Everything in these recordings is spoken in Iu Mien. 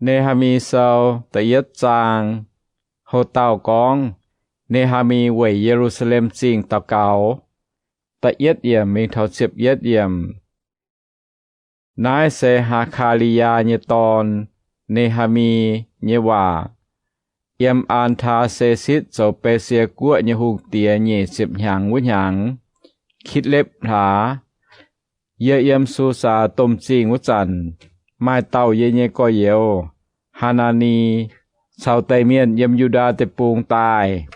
Ne^haa^mi Sou da'yietv zaang. Ho dauh gorngv, Ne^haa^mi weic Ye^lu^saa^lem Zingh daux gaux. Da'yietv yiemc mingh taux ziepc yietv yiemc. Naaiv se Haa^kaa^li^yaa nyei dorn, Ne^haa^mi, nyei waac. Yiem Aa^taa^se^sitv zoux Besie Guoqv nyei hungh diex nyic ziepc hnyangx wuov hnyangx, Kitv^lepv hlaax, yie yiem Susaa domh zingh wuov zanc, maaih dauh yie nyei gorx-youz, Haa^naa^ni, caux deix mienh yiem Yu^ndaa Deic-Bung daaih.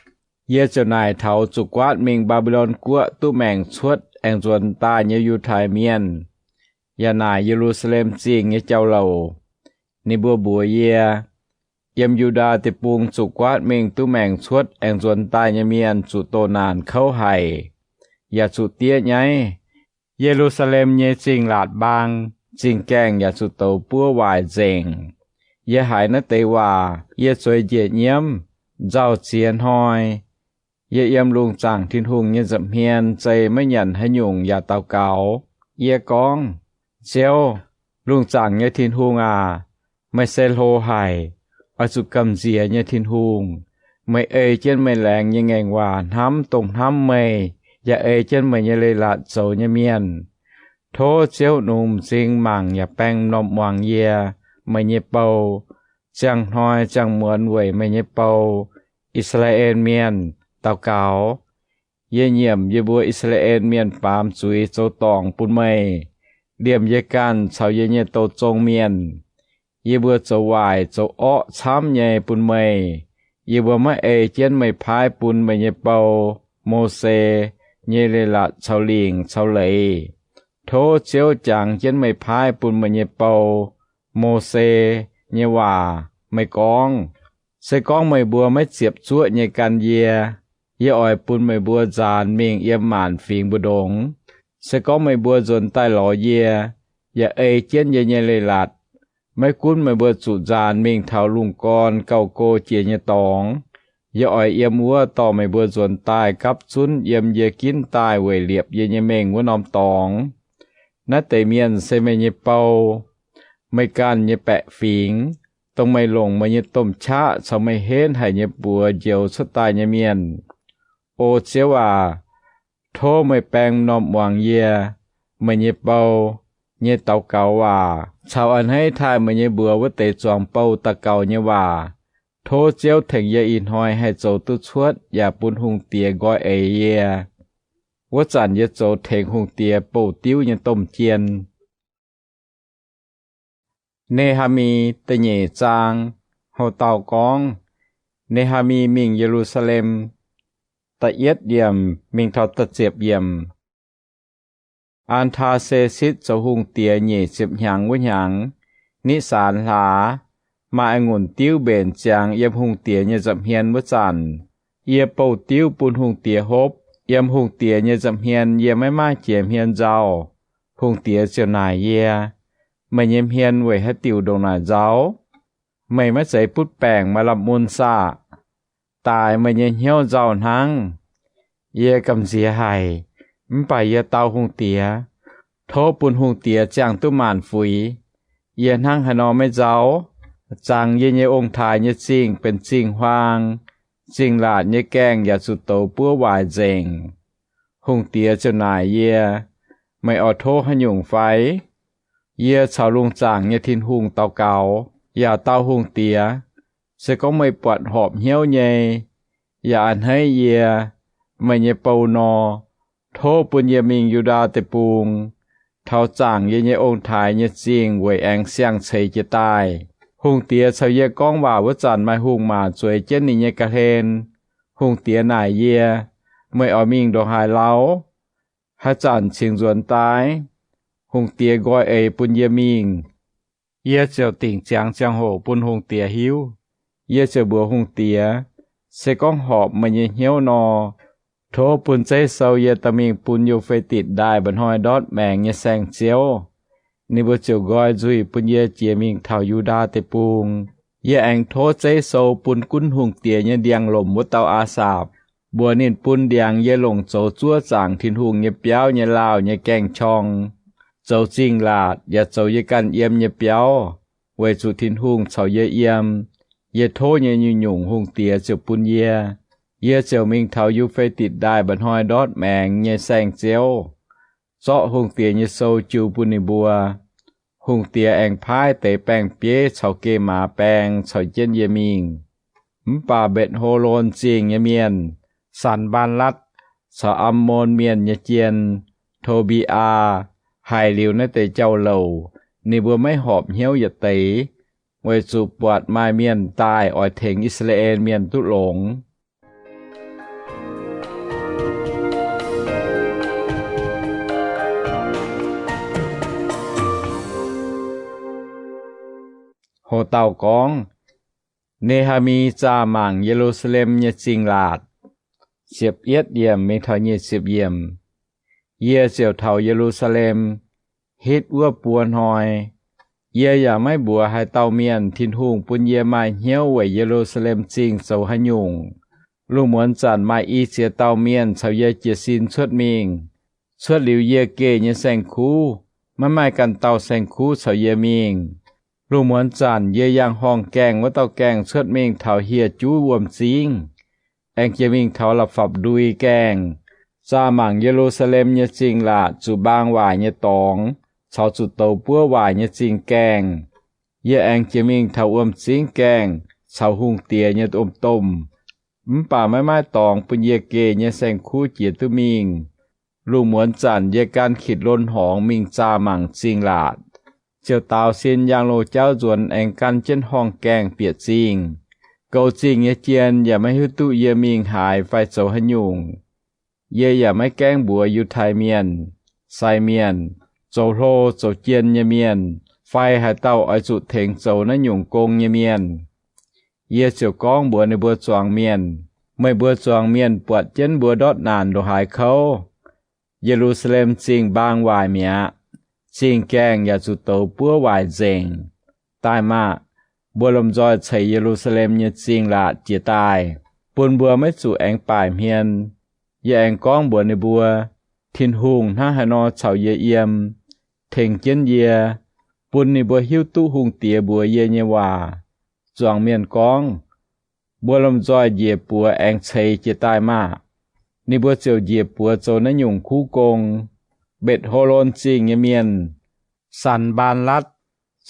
Yie ziouc naaic taux zuqc guaatv mingh Mbaa^mbi^lon Guoqv duqv maengc cuotv aengx nzuonx daaih nyei Yiutai Mienh, yaac naaic Ye^lu^saa^lem Zingh nyei jauv-louc. Ninh mbuo mbuox yie, Yiem Yu^ndaa Deic-Bung zuqc guaatv mingh duqv maengc cuotv aengx nzuonx daaih nyei mienh zuqc doh naanc kouv haic, yaac zuqc diev nyaiv. Ye^lu^saa^lem nyei zingh laatc mbaang, zingh gaengh yaac zuqc douz buov waaic nzengc. Yie haiz naaiv deix waac, yie zueiz njiec nyiemv, nzauh ziex hnoi. Yie yiem lungh zaangc Tin-Hungh nyei nza'hmien zei maiv nyanc haaix nyungc yaac daux gaux. Yie gorngv, Ziouv, lungh zaangc nyei Tin-Hungh aac, meih se hlo haic, oix zuqc gamh nziex nyei Tin-Hungh. Meih ei jienv meih laengz nyei ngaengc waac hnamv dongh hnamv meih yaac ei jienv meih nyei leiz-latc zoux nyei mienh. Tov Ziouv nungx m'zing mangc yaac baeng m'normh muangx yie, meih nyei bou, ziangh hnoi ziangh muonz weic meih nyei bou, I^saa^laa^en Mienh, daux gaux. Yie nyiemc yie mbuo I^saa^laa^en Mienh baamz zuiz zoux dorngc bun meih, liemh yie ganh caux yie nyei douh zong mienh. Yie mbuo zoux waaic zoux orqv camv nyei bun meih. Yie mbuo maiv ei jienv meih paaiv bun meih nyei bou, Mose, nyei leiz-latc caux lingc caux leiz. Tov Ziouv jangx jienv meih paaiv bun meih nyei bou, Mose, nyei waac. Meih gorngv, Se gorngv meih mbuo maiv ziepc zuoqv nyei gan yie, yie oix bun meih mbuo nzaanx mingh yiem maanc fingx mbu'ndongx. Se gorngv meih mbuo nzuonx daaih lorz yie, yaac ei jienv yie nyei leiz-latc, maiv gunv meih mbuo zuqc nzaanx mingh taux lungh gorn gauh go jiex nyei dorngx, yie oix yiem wuov dorh meih mbuo nzuonx daaih gapv zunv yiem yie ginv daaih weic liepc yie nyei mengh wuov norm dorngx. Naaiv deix mienh se meih nyei bou, meih ganh nyei baeqc fingx, dongh meih longc meih nyei domh qaqv caux meih henv haic nyei buoz njoux cuotv daaih nyei mienh. O Ziouv aac, tov meih baeng m'normh muangx yie, meih nyei bou, nyei daux gaux waac, caux a'hneiv taaih meih nyei mbuox wuov deix zuangx bou daux gaux nyei waac. Tov Ziouv tengx yie ih hnoi haih zoux duqv cuotv yaac bun hungh diex nqoi eix yie. Wuov zanc yie zoux tengx hungh diex bouh diuv nyei domh jien. Ne^haa^mi da'nyeic zaang. Houc dauh gorngv, Ne^haa^mi mingh Ye^lu^saa^lem. Da'yietv yiemc mingh taux da'ziepc yiemc. Aa^taa^se^sitv zoux hungh diex nyic ziepc hnyangx wuov hnyangx, Niv^saan hlaax, maaih a'ngunc diuv mbenc ziangx yiem hungh diex nyei nza'hmien wuov zanc, yie bouh diuv bun hungh diex hopv. Yiem hungh diex nyei nza'hmien yie maiv maaih jiex hmien nzauh. Hungh diex ziouc naaic yie, Meih nyei hmien weic haaix diuc ndongc naaic nzauh? Meih maiv zeiz butv baengc maaih lamh mun saah? Daaix meih nyei hnyouv nzauh hnangv. Yie gamh nziex haic, mv baac yie dau hungh diex, Tov bun hungh diex ziangh duqv maanc fuix. Yie hnangv haaix nor maiv nzauh? Zangx yie nyei ong-taaix nyei zingh benx zingh huaang, zingh laatc nyei gaengh yaac zuqc douz buov waaic nzengc. Hungh diex ziouc naaic yie, Meih oix tov haaix nyungc fai? Yie caux lungh zaangc nyei Tin-Hungh daux gaux, yaac dau hungh diex, Se gorngv meih buatc horpc hnyouv nyei, yaac a'hneiv yie, meih nyei bou nor, tov bun yie mingh Yu^ndaa Deic-Bung, taux zaangc yie nyei ong-taaix nyei zingh weic aengx siang-ceix jiez daaih. Hungh diex caux yie gorngv waac wuov zanc, maaih hungh maac zueiz jienv ninh nyei ga'hlen. Hungh diex naaic yie, Meih oix mingh ndongc haaix lauh? Haaix zanc cingx nzuonx daaih? Hungh diex nqoi eix bun yie mingh. Yie ziouc dingc ziangx ziangh hoc bun hungh diex hiuv. Yie ziouc mbuox hungh diex, Se gorngv horpc meih nyei hnyouv nor, tov bun zeiv sou yie dorh mingh bun Yu^fe^ditc Ndaaih mba'hnoi ndortv maengx nyei saeng-ziouv. Ninh mbuo ziouc nqoi nzuih bun yie jiex mingh taux Yu^ndaa Deic-Bung. Yie aengx tov zeiv sou bun gunv hungh diex nyei ndiangx-lomc wuov dauh Aa^sapc, mbuox ninh bun ndiangx yie longc zoux zuov zaangc Tin-Hungh nyei biauv nyei laauh nyei gaeng-qorng, zoux zingh laatc yaac zoux yie ganh yiem nyei biauv. weic zuqc Tin-Hungh caux yie yiem. Yie tov nyei nyungc-nyungc hungh diex ziouc bun yie. Yie ziouc mingh taux Yu^fe^ditc Ndaaih mba'hnoi ndortv maengx nyei saeng-ziouv, zorqv hungh diex nyei sou jiu bun ninh mbuo. Hungh diex aengx paaiv deix baeng-bieiv caux geh maaz baeng caux jienv yie mingh. Mv baac Mbetc^ho^lon Zingh nyei mienh, Sanx^mbaa^latv, caux Ammon Mienh nyei jien, To^mbi^aa, haiz liuz naaiv deix jauv-louc, ninh mbuo maiv horpc hnyouv yietc deix, weic zuqc buatc maaih mienh daaih oix tengx I^saa^laa^en Mienh duqv longx. Ho dauh gorngv, Ne^haa^mi zaah mangc Ye^lu^saa^lem nyei zingh laatc. Ziepc yietv yiemc mingh taux nyic ziepc yiemc. Yie ziouc taux Ye^lu^saa^lem, hitv wuov buo hnoi. Yie yaac maiv mbuox haaix dauh mienh Tin-Hungh bun yie maaih hnyouv weic Ye^lu^saa^lem Zingh zoux haaix nyungc. Lungh muonz zanc maaih i ziex dauh mienh caux yie jiez sin cuotv mingh. Cuotv liuz yie geh nyei saeng-kuv, maiv maaih ganh dauh saeng-kuv caux yie mingh. Lungh muonz zanc yie yangh horngh gaengh wuov dauh gaengh cuotv mingh taux hieh juv wuom-zingv, aengx jiex mingh taux La'fapc-ndui Gaengh, zaah mangc Ye^lu^saa^lem nyei zingh laatc zuqc mbaang waaic nyei dorngx caux zuqc douz buov waaic nyei zingh gaengh. Yie aengx jiex mingh taux wuom-zingv gaengh caux hungh diex nyei domh-domh, mv baac maiv maaih dorngx bun yie geh nyei saeng-kuv jiex duqv mingh. Lungh muonz zanc yie gan Kitc^lon Horngz mingh zaah mangc zingh laatc, ziouc daaux sin yangh loz-jauv nzuonx aengx gan jienv horngh gaengh bieqc zingh. Goux zingh nyei jien yaac maiv hiuv duqv yie mingh haaix fai zoux haaix nyungc. Yie yaac maiv gaengh mbuox Yiutai Mienh, Sai Mienh, zoux hlo zoux jien nyei mienh, fai haaix dauh oix zuqc tengx zoux naaiv nyungc gong nyei mienh. Yie ziouc gorngv mbuox ninh mbuo zuangx mienh, Meih mbuo zuangx mienh buatc jienv mbuo ndortv naanc ndongc haaix kouv? Ye^lu^saa^lem Zingh mbaang waaic mi'aqv. Zingh gaengh yaac zuqc douz buov waaic nzengc. Daaih maah! Mbuo lomh nzoih ceix Ye^lu^saa^lem nyei zingh laatc jiez daaih, bun mbuo maiv zuqc aengx baaic hmien. Yie aengx gorngv mbuox ninh mbuo, Tin-Hungh hnangv haaix nor caux yie yiem, tengx jienv yie, bun ninh mbuo hiuv duqv hungh diex mbuox yie nyei waac. Zuangx mienh gorngv, Mbuo lomh nzoih njiec buoz aengx ceix jiez daaih maah! Ninh mbuo ziouc njiec buoz zoux naaiv nyungc kuv gong. Mbetc^ho^lon Zingh nyei mienh, Sanx^mbaa^latv,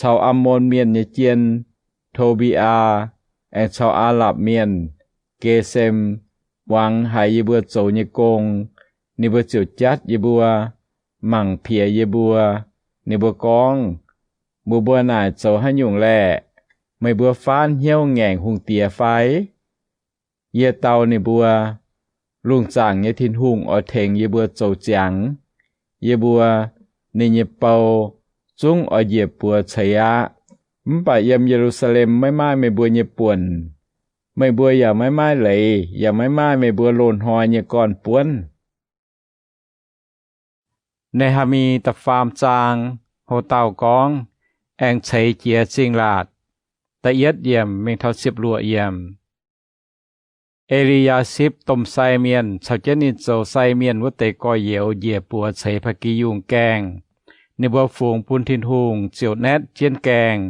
caux Ammon Mienh nyei jien, To^mbi^aa, aengx caux Aa^lapc Mienh, Ge^sem, muangx haiz yie mbuo zoux nyei gong, ninh mbuo ziouc jatv yie mbuo, mangc piex yie mbuo. Ninh mbuo gorngv, Meih mbuo naaic zoux haaix nyungc laeh? Meih mbuo faanv hnyouv ngaengc hungh diex fai? Yie dau ninh mbuo, Lungh zaangc nyei Tin-Hungh oix tengx yie mbuo zoux ziangx. Yie mbuo, ninh nyei bou, zungv oix njiec buoz ceix aqv. Mv baac yiem Ye^lu^saa^lem maiv maaih meih mbuo nyei buonc. Meih mbuo yaac maiv maaih leiz, yaac maiv maaih meih mbuo loz-hnoi nyei gorn-buonv. Ne^haa^mi Da'faam Zaang. Ho dauh gorngv, Aengx ceix jiez zingh laatc. Da'yietv yiemc mingh taux ziepc luoqc yiemc. E^li^yaa^sipv domh sai mienh caux jienv ninh zoux sai mienh wuov deix gorx-youz njiec buoz ceix Ba'gi Yungh Gaengh. Ninh mbuo fungx bun Tin-Hungh ziouc naetv jienv gaengh.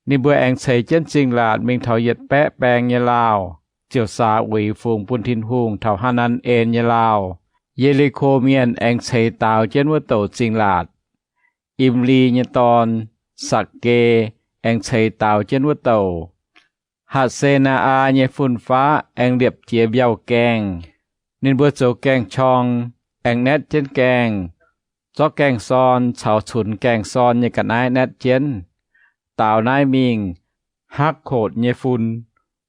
Ninh mbuo aengx ceix jienv zingh laatc mingh taux yietc baeqv baeng nyei laauh, ziouc saax uix fungx bun Tin-Hungh taux Haa^nan^en nyei laauh. Ye^li^ko Mienh aengx ceix daaux jienv wuov douc zingh laatc. Im^li nyei dorn, Saqc^ge, aengx ceix daaux jienv wuov douc. Hatc^se^naa^aa nyei fun-faqv aengx liepc jiez mbiauh gaengh. Ninh mbuo zoux gaeng-qorng, aengx naetv jienv gaengh, zorqv gaeng-sorn caux cunx gaeng-sorn nyei ga'naaiv naetv jienv. Daaux naaiv mingh, Hakv^kotc nyei fun,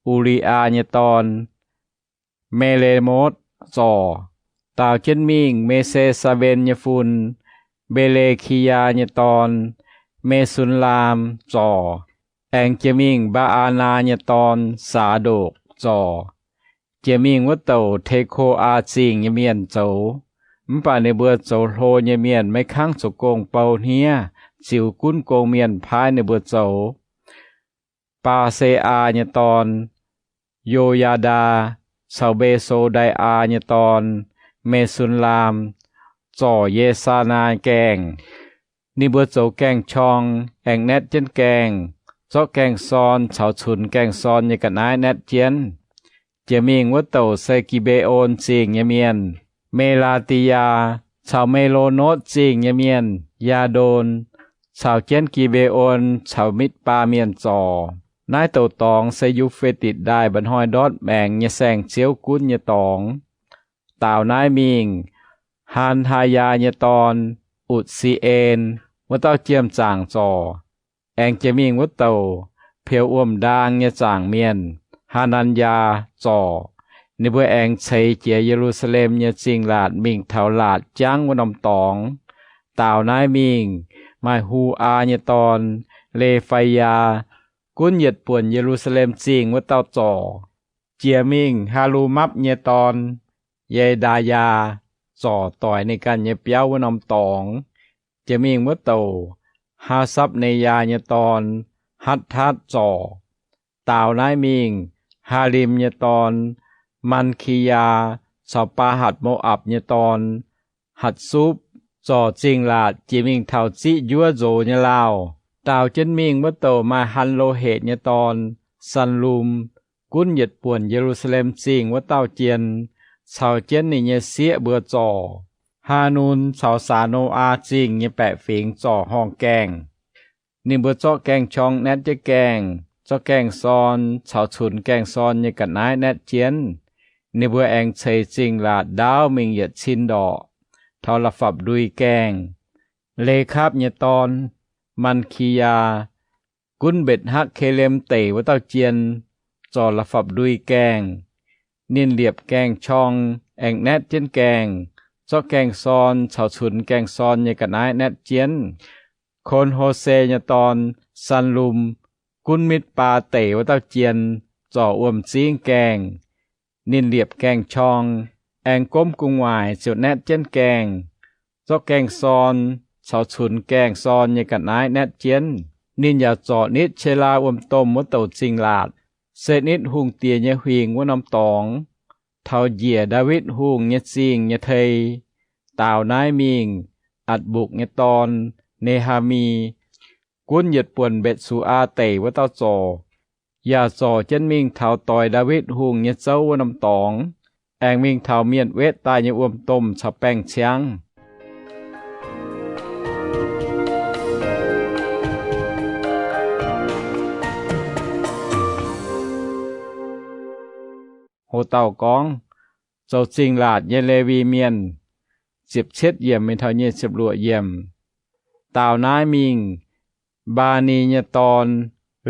U^li^aa nyei dorn, Me^le^motv, zorc. Daaux jienv mingh, Me^se^saa^wen nyei fun, Mbe^le^ki^yaa nyei dorn, Me^sun^laam, zorc. Aengx jiex mingh, Mbaa^aa^naa nyei dorn, Saax^ndokc, zorc. Jiex mingh wuov douc Teko^aa Zingh nyei mienh zoux. Mv baac ninh mbuo zoux hlo nyei mienh maiv kangv zoux gong-bou hniev, ziux gunv gong-mienh paaiv ninh mbuo zoux. Baa^se^aa nyei dorn, Yo^yaa^ndaa, caux Mbe^so^ndai^aa nyei dorn, Me^sun^laam, zorc Ye^saa^naa Gaengh. Ninh mbuo zoux gaeng-qorng, aengx naetv jienv gaengh, zorqv gaeng-sorn caux cunx gaeng-sorn nyei ga'naaiv naetv jienv. Jiex mingh wuov douc se Gi^mbe^on Zingh nyei mienh, Me^laa^ti^yaa caux Me^lo^notv Zingh nyei mienh, Yaa^ndon, caux jienv Gi^mbe^on caux Mitv^baa Mienh zorc. Naaiv douc dorngx se Yu^fe^ditc Ndaaih mba'hnoi ndortv maengx nyei saeng-ziouv gunv nyei dorngx. Daaux naaiv mingh, Haan^haa^yaa nyei dorn, Utc^si^en, wuov dauh jiem-zaangc zorc. Aengx jiex mingh wuov douc, peux wuom-ndaang nyei zaangc mienh, Haa^nan^yaa, zorc. Ninh mbuo aengx ceix jiez Ye^lu^saa^lem nyei zingh laatc mingh taux laatc jangv wuov norm dorngx. Daaux naaiv mingh, maaih Hu^aa nyei dorn, Le^fai^yaa, gunv yietc buonc Ye^lu^saa^lem Zingh wuov dauh zorc. Jiex mingh, Haa^lu^mapv nyei dorn, Ye^ndaa^yaa, zorc doic ninh ganh nyei biauv wuov norm dorngx. Jiex mingh wuov douc, Haa^sapv^ne^yaa nyei dorn, Hatv^taatv, zorc. Daaux naaiv mingh, Haalim nyei dorn, Maa^ki^yaa, caux Baahatc Mo^apc nyei dorn, Hatv^supv, zorc zingh laatc jiex mingh taux ziqv njuov nzox nyei lauh. Daaux jienv mingh wuov douc maaih Han^lo^hetc nyei dorn, Sallum, gunv yietc buonc Ye^lu^saa^lem Zingh wuov dauh jien, caux jienv ninh nyei sieqv mbuo zorc. Haa^nun caux Saa^no^aa Zingh nyei baeqc fingx zorc horngh gaengh. Ninh mbuo zorqv gaeng-qorng naetv jienv gaengh, zorqv gaeng-sorn caux cunx gaeng-sorn nyei ga'naaiv naetv jienv. Ninh mbuo aengx ceix zingh laatc ndaauv mingh yietc cin ndorqc, taux La'fapc-ndui Gaengh. Lekapv nyei dorn, Maa^ki^yaa, gunv Mbetc^hakv^ke^lem Deic wuov dauh jien, zorc La'fapc-ndui Gaengh. Ninh liepc gaeng-qorng aengx naetv jienv gaengh, zorqv gaeng-sorn caux cunx gaeng-sorn nyei ga'naaiv naetv jienv. Kon^ho^se nyei dorn, Sallum, gunv Mitv^baa Deic wuov dauh jien, zorc wuom-zingv gaengh. Ninh liepc gaeng-qorng aengx gomv gu'nguaaic ziouc naetv jienv gaengh, zorqv gaeng-sorn caux cunx gaeng-sorn nyei ga'naaiv naetv jienv. Ninh yaac zorc Nitv^qe^laa Wuom-domh wuov douc zingh laatc, se nitv hungh diex nyei huingx wuov norm dorngx, taux njiec Ndaawitv Hungh nyei zingh nyei tei. Daaux naaiv mingh, Atc^mbukc nyei dorn, Ne^haa^mi, gunv yietc buonc Mbetc^su^aa Deic wuov dauh zorc, yaac zorc jienv mingh taux doix Ndaawitv Hungh nyei zouv wuov norm dorngx, aengx mingh taux mienh wetv daaih nyei wuom-domh caux baeng-ciangv. Ho dauh gorngv, zoux zingh laatc nyei Lewi Mienh. Ziepc cietv yiemc mingh taux nyic ziepc luoqc yiemc. Daaux naaiv mingh, Mbaa^ni nyei dorn,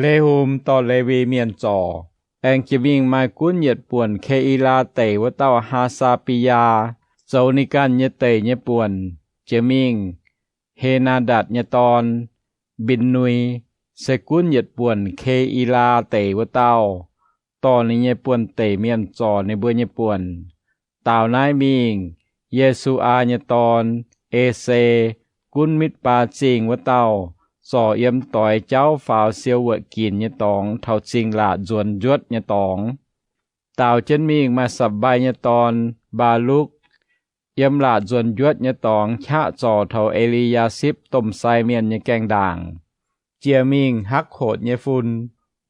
Lehum, dorh Lewi Mienh zorc. Aengx jiex mingh maaih gunv yietc buonc Ke^i^laa Deic wuov dauh Haa^saa^bi^yaa, zoux ninh ganh nyei deic nyei buonc. Jiex mingh, He^naa^ndatc nyei dorn, Mbin^nui, se gunv yietc buonc Ke^i^laa Deic wuov dauh, dorh ninh nyei buonv-deic mienh zorc ninh mbuo nyei buonc. Daaux naaiv mingh, Ye^su^aa nyei dorn, E^se, gunv Mitv^baa Zingh wuov dauh, zorc yiem doix jauv faaux siou wuoqc ginc nyei dorngx taux zingh laatc nzuonx njuotv nyei dorngx. Daaux jienv mingh maaih Sa'mbai nyei dorn, Mbaalukv, yiem laatc nzuonx njuotv nyei dorngx qaqv zorc taux E^li^yaa^sipv domh sai mienh nyei gaengh ndaangc. Jiex mingh Hakv^kotc nyei fun,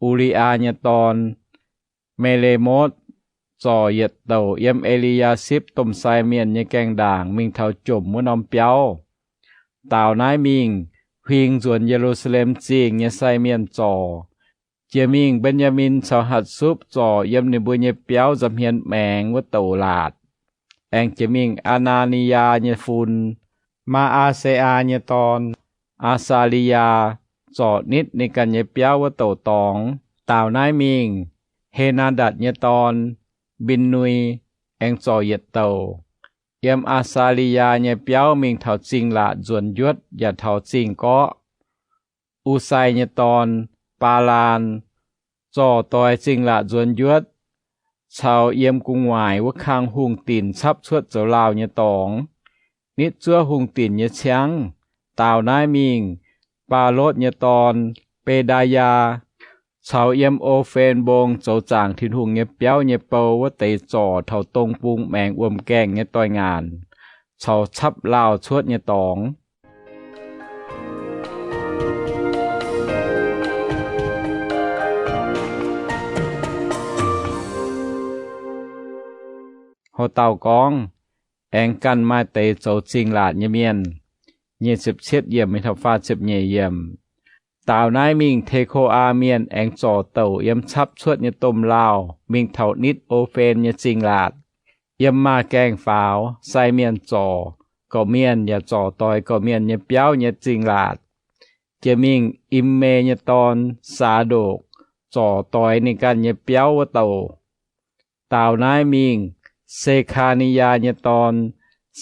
U^li^aa nyei dorn, Me^le^motv, zorc yietc douc yiem E^li^yaa^sipv domh sai mienh nyei gaengh ndaangc mingh taux jomc wuov norm biauv. Daaux naaiv mingh, huing nzuonx Ye^lu^saa^lem Zingh nyei sai mienh zorc. Jiex mingh Mben^yaa^min caux Hatc^supv zorc yiem ninh mbuo nyei biauv nza'hmien maengx wuov douc laatc. Aengx jiex mingh Aa^naa^ni^yaa nyei fun, Maa^aa^se^aa nyei dorn, Aa^saa^li^yaa, zorc nitv ninh ganh nyei biauv wuov douc dorngx. Daaux naaiv mingh, He^naa^ndatc nyei dorn, Mbin^nui, aengx zorc yietc douc, yiem Aa^saa^li^yaa nyei biauv mingh taux zingh laatc nzuonx njuotv yaac taux zingh gorqv. U^sai nyei dorn, Baalaan, zorc doix zingh laatc nzuonx njuotv, caux yiem gu'nguaaic wuov kang hungh dinc capv cuotv zoux lauh nyei dorngx, nitv zuov hungh dinc nyei ciangv. Daaux naaiv mingh, Baalotv nyei dorn, Be^ndaa^yaa, caux yiem O^fen Mbong zoux zaangc Tin-Hungh nyei biauv nyei bou wuov deix zorc taux dong bung maengx wuom-gaengh nyei doix-ngaanc, caux capv lauh cuotv nyei dorngx. Ho dauh gorngv, Aengx ganh maaih deix zoux zingh laatc nyei mienh. Nyic ziepc cietv yiemc mingh taux faah ziepc nyeic yiemc. Daaux naaiv mingh Teko^aa Mienh aengx zorc douc yiem capv cuotv nyei domh lauh mingh taux nitv O^fen nyei zingh laatc. Yiem maaz-gaengh faaux, sai mienh zorc gorqv-mienh yaac zorc doix gorqv-mienh nyei biauv nyei zingh laatc. Jiex mingh Im^me nyei dorn, Saa^ndokc, zorc doix ninh ganh nyei biauv wuov douc. Daaux naaiv mingh Se^kaa^ni^yaa nyei dorn,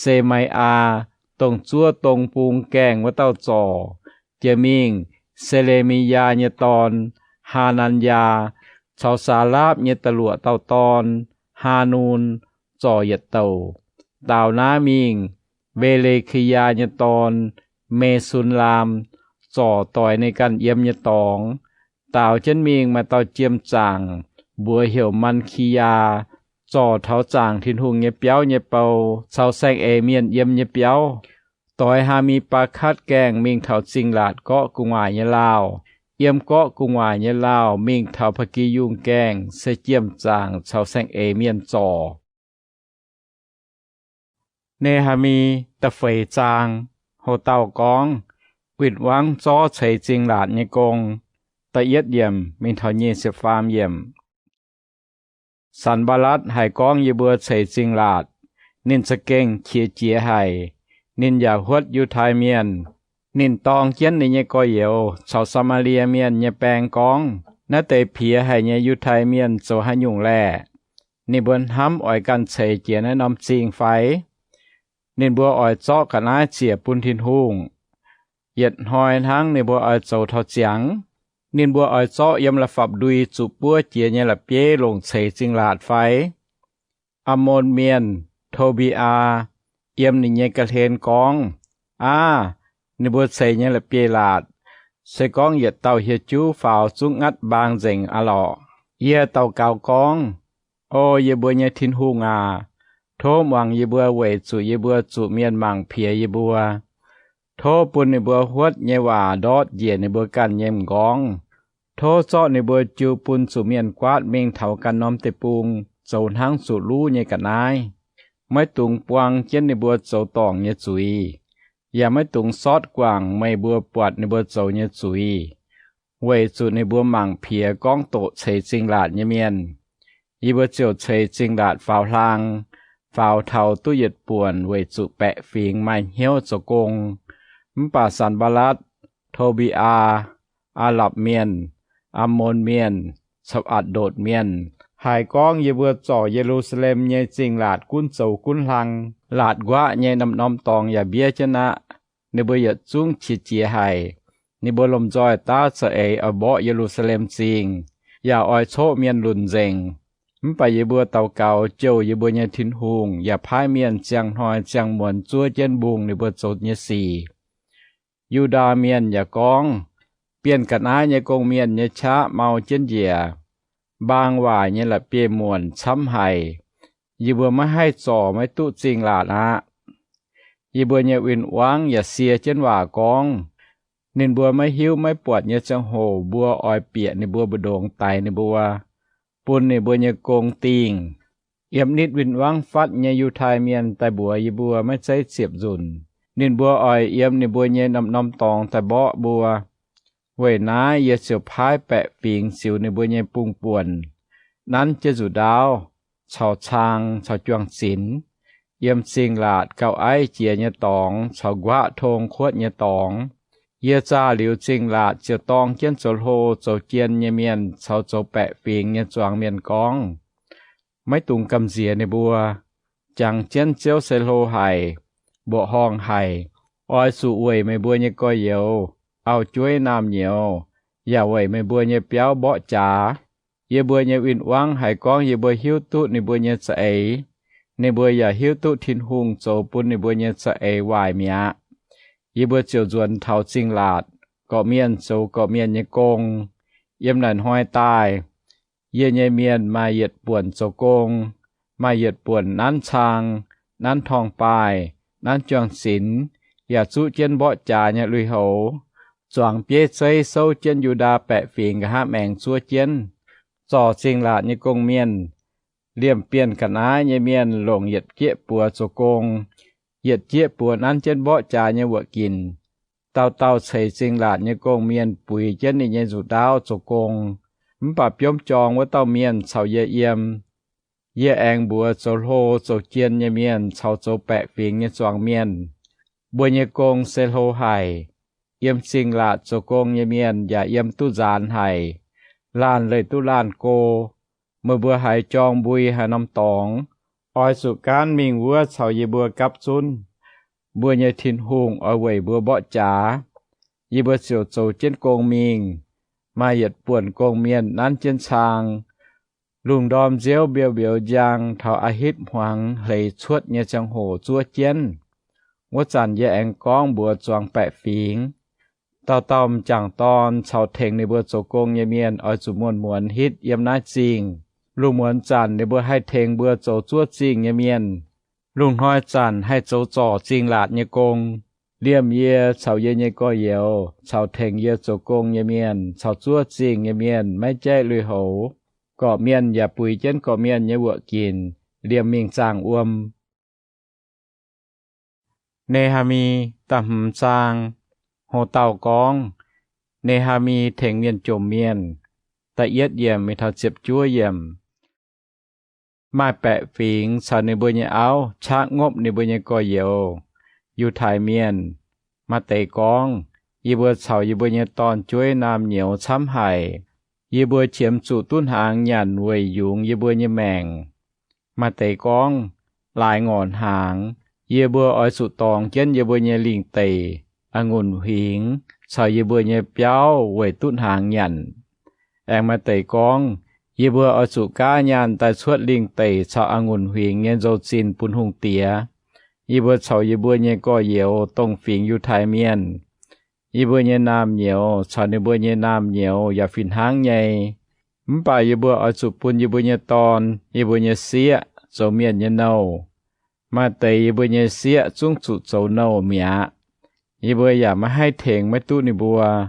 Se^mai^aa, dongh zuov dong bung gaengh wuov dauh zorc. Jiex mingh Se^le^mi^yaa nyei dorn, Haa^nan^yaa, caux Saalaapv nyei da'luoqc dauh dorn, Haa^nun, zorc yietc douc. Daaux naaiv mingh Ve^le^ki^yaa nyei dorn, Me^sun^laam, zorc doix ninh ganh yiem nyei dorngx. Daaux jienv mingh maaih dauh jiem zaangc, mbuox heuc Man^ki^yaa, zorc taux zaangc Tin-Hungh nyei biauv nyei bou caux saeng-eix mienh yiem nyei biauv. Doix Haa^mi^baa^katv gaengh mingh taux zingh laatc gorqv gu'nguaaic nyei laauh. Yiem gorqv gu'nguaaic nyei laauh mingh taux Baa^gi Yungh gaengh se jiem zaangc caux saeng-eix mienh zorc. Ne^haa^mi Da'feix Zaang. Ho dauh gorngv, Win-wangv zorqv ceix zingh laatc nyei gong. Da'yietv yiemc mingh taux nyic ziepc faam yiemc. Sanx^mbaa^latv haiz gorngv yie mbuo ceix zingh laatc, ninh za'gengh qiex jiez haic. Ninh yaac huotv Yiutai Mienh. Ninh dorng jienv ninh nyei gorx-youz caux Saa^maa^lie Mienh nyei baeng gorngv, Naaiv deix piex haic nyei Yiutai Mienh zoux haaix nyungc laeh? Ninh mbuo hnamv oix ganh ceix jiez naaiv norm zingh fai? Ninh mbuo oix zorqv ga'naaiv ziec bun Tin-Hungh. Yietc hnoi hnangv ninh mbuo oix zoux taux ziangx? Ninh mbuo oix zorqv yiem la'fapv-ndui zuqc buov jiex nyei la'bieiv longc ceix zingh laatc fai? Ammon Mienh, To^mbi^aa, yiem ninh nyei ga'hlen gorngv, Aav, ninh mbuo ceix nyei la'bieiv-laatc, se gorngv yietc dauh hieh juv faaux zungv ngatv mbaang nzengc aqv lorqc. Yie daux gaux gorngv, O yie mbuo nyei Tin-Hungh aac, tov muangx yie mbuo weic zuqc yie mbuo zuqc mienh mangc piex yie mbuo. Tov bun ninh mbuo huotv nyei waac ndortv njiec ninh mbuo ganh nyei m'nqorngv. Tov zorqv ninh mbuo jiu bun zuqc mienh guaatv mingh taux ganh norm deic-bung zoux hnangv zuqc luv nyei ga'naaiv. Maiv dungx buang jienv ninh mbuo zoux dorngc nyei zuiz, yaac maiv dungx sortv guangc meih mbuo buatc ninh mbuo zoux nyei zuiz, weic zuqc ninh mbuo mangc piex gorngv doqc ceix zingh laatc nyei mienh. Yie mbuo ziouc ceix zingh laatc faaux hlaang, faaux taux duqv yietc buonc weic zuqc baeqc fingx maaih hnyouv zoux gong. Mv baac Sanx^mbaa^latv, To^mbi^aa, Aa^lapc Mienh, Ammon Mienh, caux Atc^ndotc Mienh haiz gorngv yie mbuo zorc Ye^lu^saa^lem nyei zingh laatc gunv zoux gunv hlang, laatc nquaqv nyei norm-norm dorngx yaac mbiev jienv aqv. Ninh mbuo yietc zungv qiex jiez haic. Ninh mbuo lomh nzoih daav za'eix oix mborqv Ye^lu^saa^lem Zingh, yaac oix coqv mienh lunc nzengc. Mv baac yie mbuo daux gaux jouh yie mbuo nyei Tin-Hungh yaac paaiv mienh ziangh hnoi ziangh muonz zuov jienv mbungh ninh mbuo zoux nyei sic. Yu^ndaa Mienh yaac gorngv, Bienh ga'naaiv nyei gong-mienh nyei qaqv mau jienv njiec. Mbaang waaic nyei la'bieiv-muonc camv haic. Yie mbuo maiv haih zorc maiv duqv zingh laatc aqv. Yie mbuo nyei win-wangv yaac sie jienv waac gorngv, Ninh mbuo maiv hiuv maiv buatc nyei ziangh hoc mbuo oix bieqc ninh mbuo mbu'ndongx daix ninh mbuo, bun ninh mbuo nyei gong dingh. Yiem nitv win-wangv fatv nyei Yiutai Mienh daaih mbuox yie mbuo maiv zeiz ziepc nzunc. Ninh mbuo oix yiem ninh mbuo nyei norm-norm dorngx daaih mborqv mbuo. Weic naaiv yie ziouc paaiv baeqc fingx ziux ninh mbuo nyei bungx-buonc, nanv jienv nzuqc ndaauv caux cang caux juang-zinx yiem zingh laatc gauh aiv jiex nyei dorngx caux nquaqv tong kuotv nyei dorngx. Yie zaah liuz zingh laatc ziouc dorng jienv zoux hlo zoux jien nyei mienh caux zoux baeqc fingx nyei zuangx mienh gorngv, Maiv dungx gamh nziex ninh mbuo. Jangx jienv Ziouv se hlo haic, mbuoqc horngh haic. Oix zuqc weic meih mbuo nyei gorx-youz, auv-jueiv, naamh nyouz, yaac weic meih mbuo nyei biauv mborqv jaax. Yie mbuo nyei win-wangv haiz gorngv yie mbuo hiuv duqv ninh mbuo nyei za'eix, ninh mbuo yaac hiuv duqv Tin-Hungh zoux bun ninh mbuo nyei za'eix waaic mi'aqv. Yie mbuo ziouc nzuonx taux zingh laatc, gorqv-mienh zoux gorqv-mienh nyei gong. Yiem naaic hnoi daaih, yie nyei mienh maaih yietc buonc zoux gong, maaih yietc buonc nanv cang, nanv torngv-baaih, nanv juang-zinx, yaac zuqv jienv mborqv jaax nyei lui-houx. Zuangx bieiv zeiv souv jienv Yu^ndaa baeqc fingx nqa'haav maengx zuov jienv. Zorc zingh laatc nyei gong-mienh Liemh bienh ga'naaiv nyei mienh longc yietc jieqv buoz zoux gong. Yietc jieqv buoz nanv jienv mborqv jaax nyei wuoqc ginc. Dauh dauh ceix zingh laatc nyei gong-mienh buix jienv ninh nyei nzuqc ndaauv zoux gong. Mv baac biomv jorng wuov dauh mienh caux yie yiem. Yie aengx mbuox zoux hlo zoux jien nyei mienh caux zoux baeqc fingx nyei zuangx mienh, mbuo nyei gong se hlo haic. Yiem zingh laatc zoux gong nyei mienh yaac yiem duqv nzaanx haic. Laanh leih duqv laanh go. Meih mbuo haiz jorng mbui haaix norm dorngx, oix zuqc gaanv mingh wuov caux yie mbuo gapv zunv. Mbuo nyei Tin-Hungh oix weic mbuo mborqv jaax. Yie mbuo ziouc zoux jienv gong mingh. Maaih yietc buonc gong-mienh nanv jienv cang. Lungh ndorm nziouv mbiouh mbiouz njang taux a'hitv hmuangx hleix cuotv nyei ziangh hoc zuov jienv. Wuov zanc yie aengx gorngv mbuox zuangx baeqc fingx, dauh dauh m'jangc dorn caux tengx ninh mbuo zoux gong nyei mienh oix zuqc muonz-muonz hitv yiem naaiv zingh. Lungh muonz zanc ninh mbuo haih tengx mbuo zoux zuov zingh nyei mienh. Lungh hnoi zanc haih zoux zorc zingh laatc nyei gong. Liemh yie caux yie nyei gorx-youz caux tengx yie zoux gong nyei mienh caux zuov zingh nyei mienh maiv jaiv lui-houx. Gorqv-mienh yaac buix jienv gorqv-mienh nyei wuoqc ginc liemh mingh zaangh wuom. Ne^haa^mi, da'hmz zaang. Hlo dauh gorngv, Ne^haa^mi tengx mienh jomc mienh. Da'yietv yiemc mingh taux ziepc juov yiemc. Maaih baeqc fingx caux ninh mbuo nyei auv qaqv ngopv ninh mbuo nyei gorx-youz, Yiutai Mienh. Maaih deix gorngv, Yie mbuo caux yie mbuo nyei dorn-jueiv naamh nyouz camv haic. Yie mbuo qiemx zuqc duqv hnaangx nyanc weic yungz yie mbuo nyei maengc. Maaih deix gorngv, Laaix ngorc hnaangx, yie mbuo oix zuqc dorngx jienv yie mbuo nyei lingh deic, a'ngunc huingx caux yie mbuo nyei biauv weic duqv hnaangx nyanc. Aengx maaih deix gorngv, Yie mbuo oix zuqc gaav nyaanh daaih cuotv lingh deic caux a'ngunc huingx nyei nzou-zinh bun hungh diex. Yie mbuo caux yie mbuo nyei gorx-youz dongh fingx Yiutai Mienh, yie mbuo nyei naamh nyouz caux ninh mbuo nyei naamh nyouz yaac fih hnangv nyei. Mv baac yie mbuo oix zuqc bun yie mbuo nyei dorn, yie mbuo nyei sieqv zoux mienh nyei nouh. Maaih deix yie mbuo nyei sieqv zungv zuqc zoux nouh mi'aqv. Yie mbuo yaac maiv haih tengx maiv duqv ninh mbuo,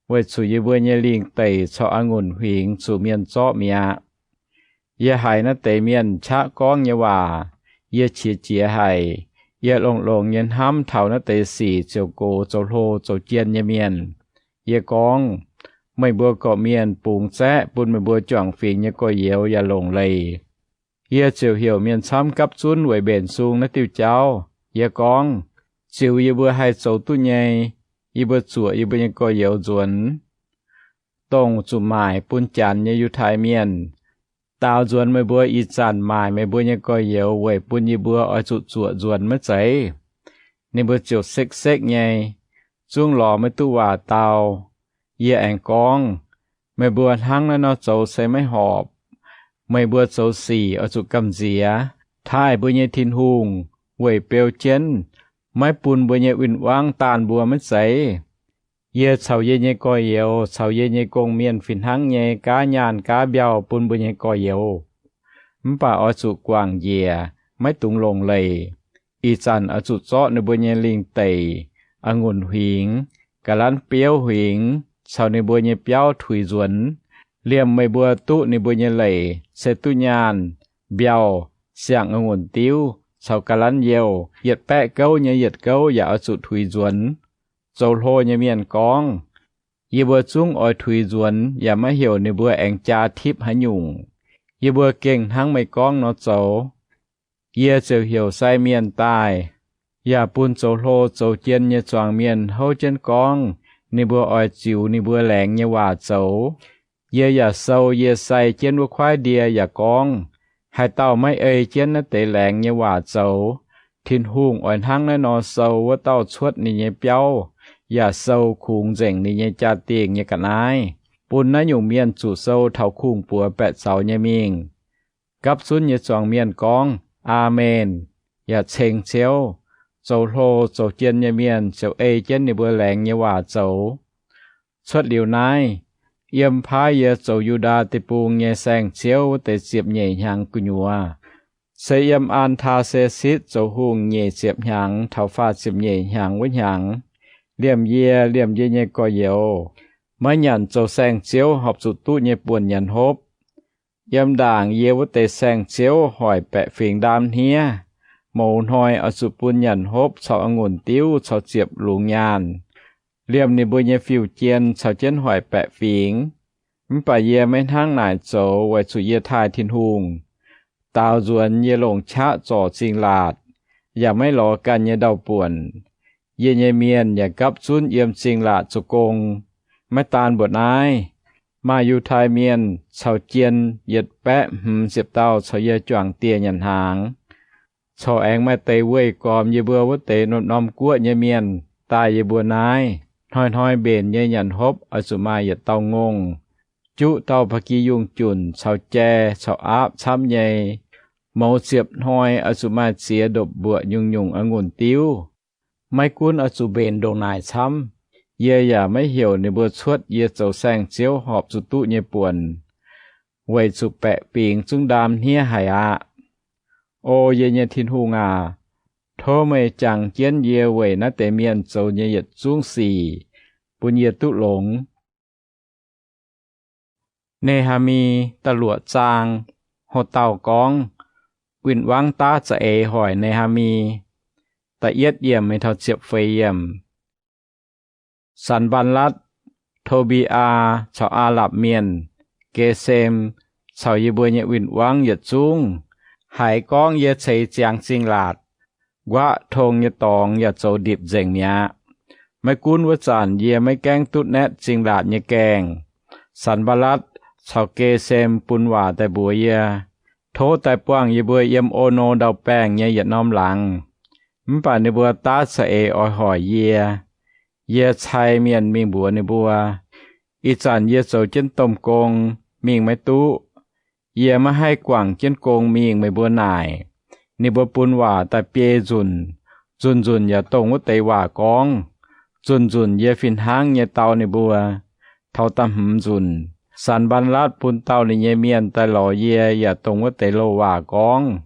weic zuqc yie mbuo nyei lingh deic caux a'ngunc huingx zuqc mienh zorqv mi'aqv. Yie haiz naaiv deix mienh qaqv gorngv nyei waac, yie qiex jiez haic. Yie longx-longx nyei hnamv taux naaiv deix sic ziouc gox zoux hlo zoux jien nyei mienh. Yie gorngv, Meih mbuo gorqv-mienh bungx zaeqv bun meih mbuo juangc fingx nyei gorx-youz yaac longc leiz. Yie ziouc heuc mienh camv gapv zunv weic mbenc sung naaiv diuh jauv. Yie gorngv, Ziux yie mbuo haih zoux duqv nyei. Yie mbuo zuoqc yie mbuo nyei gorx-youz nzuonx, dongh zuqc maaic bun Janx nyei Yiutai Mienh. Daaux nzuonx meih mbuo ih zanc maaic meih mbuo nyei gorx-youz weic bun yie mbuo oix zuqc zuoqc nzuonx maiv zeiz? Ninh mbuo ziouc sekv-sekv nyei, zungv lorz maiv duqv waac dau. Yie aengx gorngv, Meih mbuo hnangv naaiv nor zoux se maiv horpc. Meih mbuo zoux sic oix zuqc gamh nziex, taaih mbuo nyei Tin-Hungh weic beu jienv, maiv bun mbuo nyei win-wangv daanh mbuo maiv zeiz? Yie caux yie nyei gorx-youz caux yie nyei gong-mienh fih hnangv nyei gaav nyaanh gaav mbiauh bun mbuo nyei gorx-youz. Mv baac oix zuqc guangc njiec, maiv dungx longc leiz. Ih zanc oix zuqc zorqv ninh mbuo nyei lingh deic, a'ngunc huingx, ga'lanv biouv huingx caux ninh mbuo nyei biauv tuix nzuonx. Liemh meih mbuo duqv ninh mbuo nyei leic se duqv nyaanh, mbiauh, siang-a'ngunc diuv caux ga'lanv youh, yietc baeqv gouv nyei yietc gouv yaac oix zuqc tuix nzuonx. Zoux hlo nyei mienh gorngv, Yie mbuo zungv oix tuix nzuonx yaac maiv heuc ninh mbuo aengx jaa tipv haaix nyungc. Yie mbuo gengh hnangv meih gorngv nor zoux. Yie ziouc heuc sai mienh daaih, yaac bun zoux hlo zoux jien nyei zuangx mienh houv jienv gorngv ninh mbuo oix ziux ninh mbuo laengz nyei waac zoux. Yie yaac sou yie sai jienv wuov kuaaiv ndie yaac gorngv, Haaix dauh maiv ei jienv naaiv deix laengz nyei waac zoux, Tin-Hungh oix hnangv naaiv nor sou wuov dauh cuotv ninh nyei biauv, yaac sou kungx nzengc ninh nyei jaa-dingh nyei ga'naaiv, bun naaiv nyungc mienh zuqc sou taux kungx-buoz baeqc zaux nyei mingh. Gapv zunv nyei zuangx mienh gorngv, Aamen, yaac ceng Ziouv. Zoux hlo zoux jien nyei mienh ziouc ei jienv ninh mbuo laengz nyei waac zoux. Cuotv liuz naaiv, yiem paaiv yie zoux Yu^ndaa Deic-Bung nyei saeng-ziouv wuov deix ziepc nyeic hnyangx gu'nyuoz, se yiem An^taa^se^sitv zoux hungh nyeic ziepc hnyangx taux faah ziepc nyeic hnyangx wuov hnyangx, liemh yie liemh yie nyei gorx-youz maiv nyanc zoux saeng-ziouv horpc zuqc duqv nyei buonc nyanc hopv. Yiem ndaangc yie wuov deix saeng-ziouv hoic baeqc fingx ndaam hniev, mouz hnoi oix zuqc bun nyanc hopv caux a'ngunc diuv caux ziepc lungz nyaanh. Liemh ninh mbuo nyei fiuv-jien caux jienv hoic baeqc fingx. Mv baac yie maiv hnangv naaic zoux weic zuqc yie taaih Tin-Hungh. Daaux nzuonx yie longc qaqv zorc Zingh Laatc, yaac maiv lorz ganh nyei ndau-buonc. Yie nyei mienh yaac gapv zunv yiem Zingh Laatc zoux gong. Maiv daan mbuoqc naaiv, maaih Yiutai Mienh caux jien yietc baeqv hmz ziepc dauh caux yie juangc dieh nyanc hnaangx. Corc aengx maaih deix weih gormx yie mbuo wuov deix norm-norm guoqv nyei mienh daaih yie mbuo naaiv. Hnoi-hnoi mbenc nyei nyanc hopv oix zuqc maaih yietc dauh ngongh, juqv dauh ba'gi yungh junc caux jai caux aapv camv nyei. Mouz ziepc hnoi oix zuqc maaih ziex ndopv-mbuoqc nyungc-nyungc a'ngunc diuv. Maiv gunv oix zuqc mbenc ndongc naaic camv, yie yaac maiv heuc ninh mbuo cuotv yie zoux saeng-ziouv horpc zuqc duqv nyei buonc, weic zuqc baeqc fingx zungv ndaam hniev haic aqv. O yie nyei Tin-Hungh aac, tov meih jangx jienv yie weic naaiv deix mienh zoux nyei yietc zungv sic, bun yie duqv longx. Ne^haa^mi Da'luoqc Zaang. Ho dauh gorngv, Win-wangv daav za'eix hoic Ne^haa^mi. Da'yietv yiemc mingh taux ziepc feix yiemc. Sanx^mbaa^latv, To^mbi^aa caux Aa^lapc Mienh, Ge^sem, caux yie mbuo nyei win-wangv yietc zungv haiz gorngv yie ceix ziangx Zingh Laatc, nquaqv tong nyei dorngx yaac zoux ndipc nzengc mi'aqv. Maiv gunv wuov zanc yie maiv gaengh duqv naetv Zingh Laatc nyei gaengh, Sanx^mbaa^latv caux Ge^sem bun waac daaih mbuox yie, tov daaih buangh yie mbuo yiem Ono ndau-baengh nyei yietc norm laangz. Mv baac ninh mbuo daav za'eix oix hoic yie. Yie cai mienh mingh mbuox ninh mbuo. Ih zanc yie zoux jienv domh gong, mingh maiv duqv. Yie maiv haih guangc jienv gong mingh meih mbuo naaic. Ninh mbuo bun waac daaih biei nzunc, nzunc-nzunc yaac dongh wuov deix waac gorngv. Nzunc-nzunc yie fih hnangv nyei dau ninh mbuo. Taux da'hmz nzunc, Sanx^mbaa^latv bun dauh ninh nyei mienh daaih lorz yie yaac dongh wuov deix louh waac gorngv.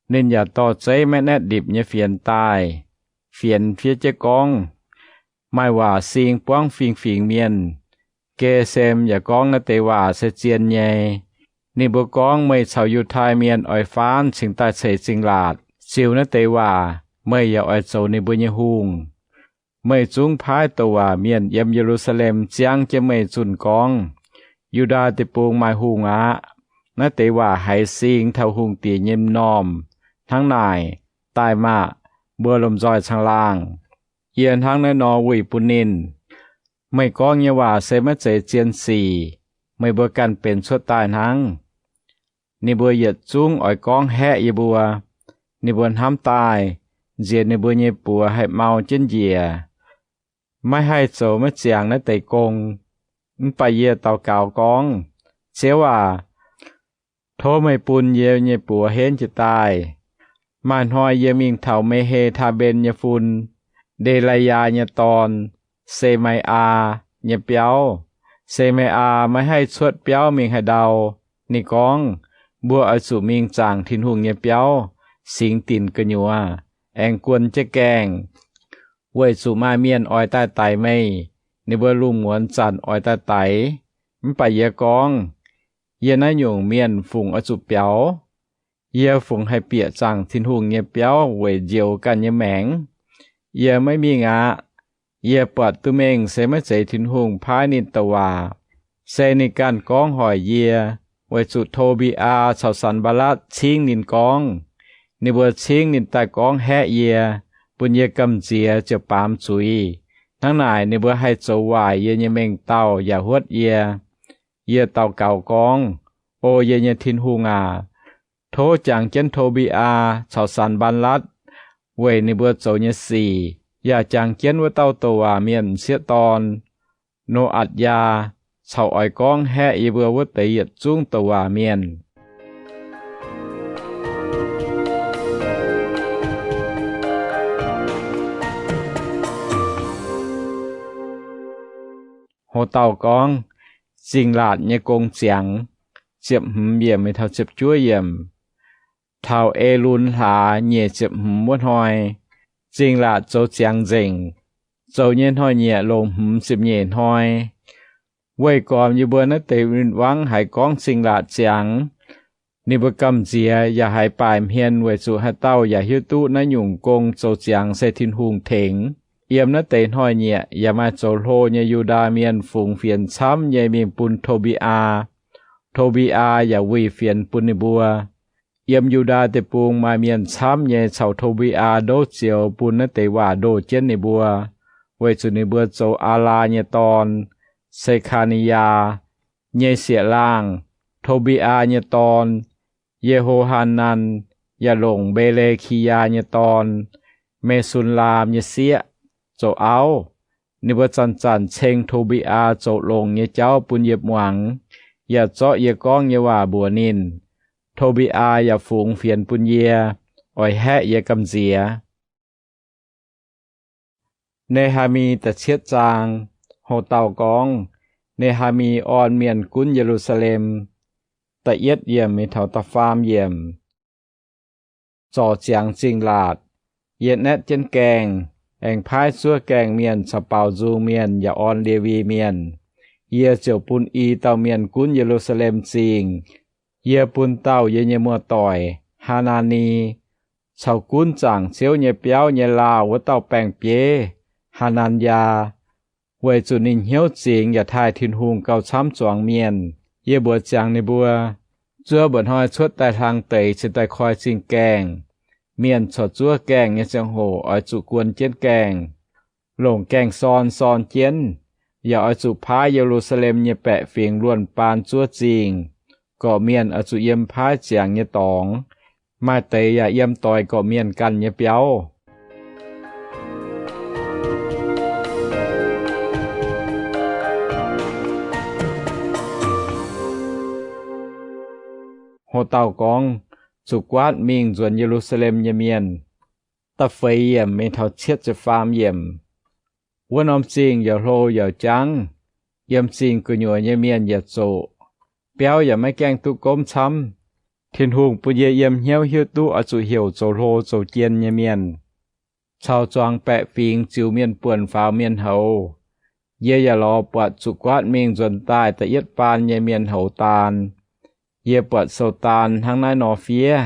Ninh yaac dorh zeiv maiv naetv ndipc nyei fienx daaih. Fienx fiev jienv gorngv, Maaih waac sing buangv fingx-fingx mienh. Ge^sem yaac gorngv naaiv deix waac se zien nyei. Ninh mbuo gorngv, Meih caux Yiutai Mienh oix faanv cingx daaih ceix Zingh Laatc. Ziux naaiv deix waac meih yaac oix zoux ninh mbuo nyei hungh. Meih zungv paaiv douc waac mienh yiem Ye^lu^saa^lem ziangv jienv meih zunh gorngv, Yu^ndaa Deic-Bung maaih hungh aqv. Naaiv deix waac haiz sing taux hungh diex nyei m'normh. Hnangv naaic, daaih maah! Mbuo lomh nzoih caangh laangh. Yie hnangv naaiv nor wuic bun ninh. Meih gorngv nyei waac se maiv zeiz zien sic. Meih mbuo ganh benx cuotv daaih hnangv. Ninh mbuo yietc zungv oix gorngv haeqv yie mbuo. Ninh mbuo hnamv daaih, nziex ninh mbuo nyei buoz haih mau jienv njiec, maiv haih zoux maiv ziangx naaiv deix gong. Mv baac yie daux gaux gorngv, Ziouv aac, tov meih bun yie nyei buoz henv jiez daaih. Maaih hnoi yie mingh taux Me^he^taa^mben nyei fun, Nde^lai^yaa nyei dorn, Se^mai^aa, nyei biauv. Se^mai^aa maiv haih cuotv biauv mingh haaix ndau. Ninh gorngv, Mbuo oix zuqc mingh zaangc Tin-Hungh nyei biauv, singx dinc gu'nyuoz, aengx guon jienv gaengh, weic zuqc maaih mienh oix daaih daix meih. Ninh mbuo lungh muonz zanc oix daaih daix. Mv baac yie gorngv, Yie naaiv nyungc mienh fungc oix zuqc biaux? Yie fungc haih bieqc zaangc Tin-Hungh nyei biauv weic njoux ganh nyei maengc? Yie maiv mingh aqv. Yie buatc duqv mengh se maiv zeiz Tin-Hungh paaiv ninh douc waac. Se ninh ganh gorngv hoic yie, weic zuqc To^mbi^aa caux Sanx^mbaa^latv cingv ninh gorngv. Ninh mbuo cingv ninh daaih gorngv haeqv yie, bun yie gamh nziex ziouc baamz zuiz. Hnangv naaic ninh mbuo haih zoux waaic yie nyei mengh dauh yaac huotv yie. Yie daux gaux gorngv, O yie nyei Tin-Hungh aac, tov jangx jienv To^mbi^aa caux Sanx^mbaa^latv weic ninh mbuo zoux nyei sic, yaac jangx jienv wuov dauh douc waac mienh m'sieqv dorn, No^atc^yaa, caux oix gorngv haeqv yie mbuo wuov deix yietc zungv douc waac mienh. Ho dauh gorngv, Zingh Laatc nyei gong ziangx. Ziepc hmz yiemc mingh taux ziepc juov yiemc. Taux Elun hlaax nyic ziepc hmz wuov hnoi, Zingh Laatc zoux ziangx nzengc. Zoux nyei hnoi-nyieqc longc hmz ziepc nyeic hnoi. Weih gormx yie mbuo naaiv deix win-wangv haiz gorngv Zingh Laatc ziangx. Ninh mbuo gamh nziex yaac haiz baaic hmien weic zuqc haaix dauh yaac hiuv duqv naaiv nyungc gong zoux ziangx se Tin-Hungh tengx. Yiem naaiv deix hnoi-nyieqc yaac maaih zoux hlo nyei Yu^ndaa Mienh fungx fienx camv nyei mingh bun To^mbi^aa. To^mbi^aa yaac wuih fienx bun ninh mbuo. Yiem Yu^ndaa Deic-Bung maaih mienh camv nyei caux To^mbi^aa ndouv zioux bun naaiv deix waac ndoh jienv ninh mbuo, weic zuqc ninh mbuo zoux Aalaa nyei dorn, Se^kaa^ni^yaa, nyei sieqv-laangh, To^mbi^aa nyei dorn, Ye^ho^haa^nan, yaac longc Mbe^le^ki^yaa nyei dorn, Me^sun^laam, nyei sieqv, zoux auv. Ninh mbuo zanc-zanc ceng To^mbi^aa zoux longc nyei jauv bun yie muangx, yaac zorqv yie gorngv nyei waac mbuox ninh. To^mbi^aa yaac fungx fienx bun yie, oix haeqv yie gamh nziex. Ne^haa^mi da'cietv zaang. Ho dauh gorngv, Ne^haa^mi orn mienh gunv Ye^lu^saa^lem. Da'yietv yiemc mingh taux da'faam yiemc. Zorc ziangx Zingh Laatc. Yie naetv jienv gaengh, aengx paaiv zuov gaengh mienh caux baaux nzung mienh yaac orn Lewi Mienh. Yie ziouc bun i dauh mienh gunv Ye^lu^saa^lem Zingh. Yie bun dauh yie nyei muoz-doic, Haa^naa^ni, caux gunv zaangc Ziouv nyei biauv nyei laauh wuov dauh baeng-bieiv, Haa^nan^yaa, weic zuqc ninh hnyouv zingx yaac taaih Tin-Hungh gauh camv zuangx mienh. Yie mbuox ziangx ninh mbuo, zuov mba'hnoi cuotv daaih hlang deix cingx daaih koi zingh gaengh. Mienh corc zuov gaengh nyei ziangh hoc oix zuqc guon jienv gaengh, longc gaengh sorn sorn jienv, yaac oix zuqc paaiv Ye^lu^saa^lem nyei baeqc fingx luonh baan zuov zingh. Gorqv-mienh oix zuqc yiem paaiv ziangx nyei dorngx, maaih deix yaac yiem doix gorqv-mienh ganh nyei biauv. Ho dauh gorngv, zuqc guaatv mingh nzuonx Ye^lu^saa^lem nyei mienh. Da'feix yiemc mingh taux cietv ziepc faam yiemc. Wuov norm zingh yaac hlo yaac jangv, yiem zingh gu'nyuoz nyei mienh yaac zoqc, biauv yaac maiv gaengh duqv gomv camv. Tin-Hungh bun yie yiem hnyouv hiuv duqv oix zuqc heuc zoux hlo zoux jien nyei mienh, caux zuangx baeqc fingx ziux mienh buonc faaux mienh houz. Yie yaac lorz buatc zuqc guaatv mingh nzuonx daaih da'yietv baan nyei mienh houz daan. Yie buatc sou daan hnangv naaiv nor fiev.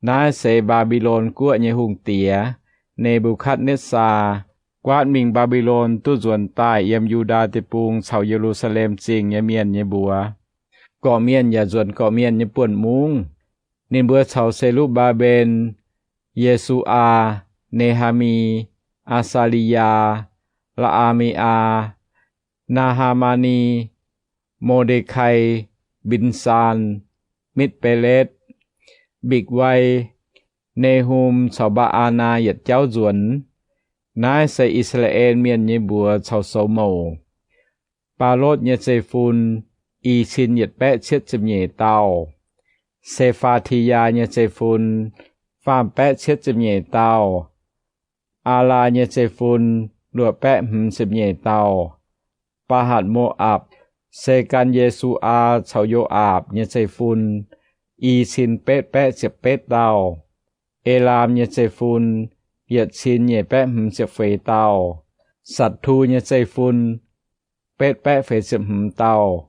Naaiv se Mbaa^mbi^lon guoqv nyei hungh diex, Ne^mbu^katv^netv^saa, guaatv mingh Mbaa^mbi^lon duqv nzuonx daaih yiem Yu^ndaa Deic-Bung caux Ye^lu^saa^lem Zingh nyei mienh nyei mbuox. Gorqv-mienh yaac nzuonx gorqv-mienh nyei buonv-mungv. Ninh mbuo caux Se^lupv^mbaa^mben, Ye^su^aa, Ne^haa^mi, Aa^saa^li^yaa, Laa^aa^mi^aa, Naa^haa^maa^ni, Mo^nde^kai, Mbin^saan, Mitv^be^letv, Mbikc^wai, Ne^hum caux Mbaa^aa^naa yietc jauv nzuonx. Naaiv se I^saa^laa^en Mienh nyei mbuox caux soux mouc. Baalotv nyei zeiv-fun, i cin yietc baeqv cietv ziepc nyeic dauh. Se^faa^ti^yaa nyei zeiv-fun, faam baeqv cietv ziepc nyeic dauh. Aalaa nyei zeiv-fun, luoqc baeqv hmz ziepc nyeic dauh. Baa^hatc^mo^apc, se gan Ye^su^aa caux Yo^aapc nyei zeiv-fun, i cin betv baeqv ziepc betv dauh. Elaam nyei zeiv-fun, yietc cin nyeic baeqv hmz ziepc feix dauh. Satc^tu nyei zeiv-fun, betv baeqv feix ziepc hmz dauh.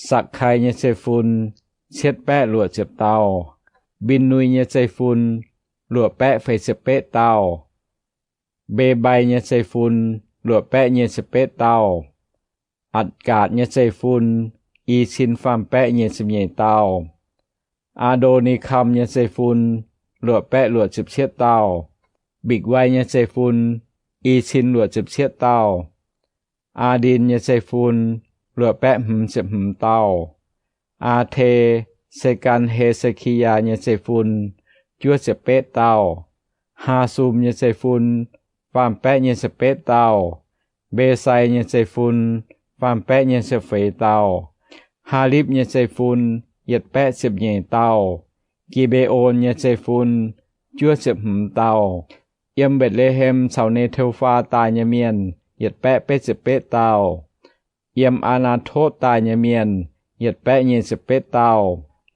Sakc^kai nyei zeiv-fun, cietv baeqv luoqc ziepc dauh. Mbin^nui nyei zeiv-fun, luoqc baeqv feix ziepc betv dauh. Mbe^mbai nyei zeiv-fun, luoqc baeqv nyei ziepc betv dauh. Atc^gaatc nyei zeiv-fun, i cin faam baeqv nyei ziepc nyeic dauh. Aa^ndo^ni^kam nyei zeiv-fun, luoqc baeqv luoqc ziepc cietv dauh. Mbikc^wai nyei zeiv-fun, i cin luoqc ziepc cietv dauh. Aa^ndin nyei zeiv-fun, luoqc baeqv hmz ziepc hmz dauh. Aa^te, se gan He^se^ki^yaa nyei zeiv-fun, juov ziepc betv dauh. Haa^sum nyei zeiv-fun, faam baeqv nyei ziepc betv dauh. Mbe^sai nyei zeiv-fun, faam baeqv nyei ziepc feix dauh. Haa^lipv nyei zeiv-fun, yietc baeqv ziepc nyeic dauh. Gi^mbe^on nyei zeiv-fun, juov ziepc hmz dauh. Yiem Mbetc^le^hem caux Ne^to^faa daaih nyei mienh, yietc baeqv betv ziepc betv dauh. Yiem Aa^naa^totv daaih nyei mienh, yietc baeqv nyic ziepc betv dauh.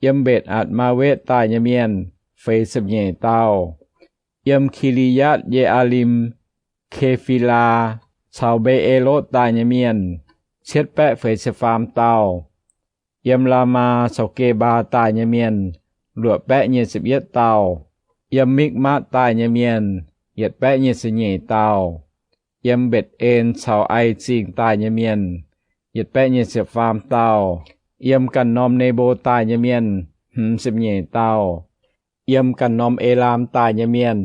Yiem Mbetc^atc^maa^wetv daaih nyei mienh, feix ziepc nyeic dauh. Yiem Ki^li^yaatv Ye^aa^lim, Ke^fi^laa caux Mbe^e^lotv daaih nyei mienh, cietv baeqv feix ziepc faam dauh. Yiem Laamaa caux Gebaa daaih nyei mienh, luoqc baeqv nyic ziepc yietv dauh. Yiem Mikmatv daaih nyei mienh, yietc baeqv nyic ziepc nyeic dauh. Yiem Mbetc^en caux Ai Zingh daaih nyei mienh, yietc baeqv nyic ziepc faam dauh. Yiem ganh norm Nebo daaih nyei mienh, hmz ziepc nyeic dauh. Yiem ganh norm Elaam daaih nyei mienh,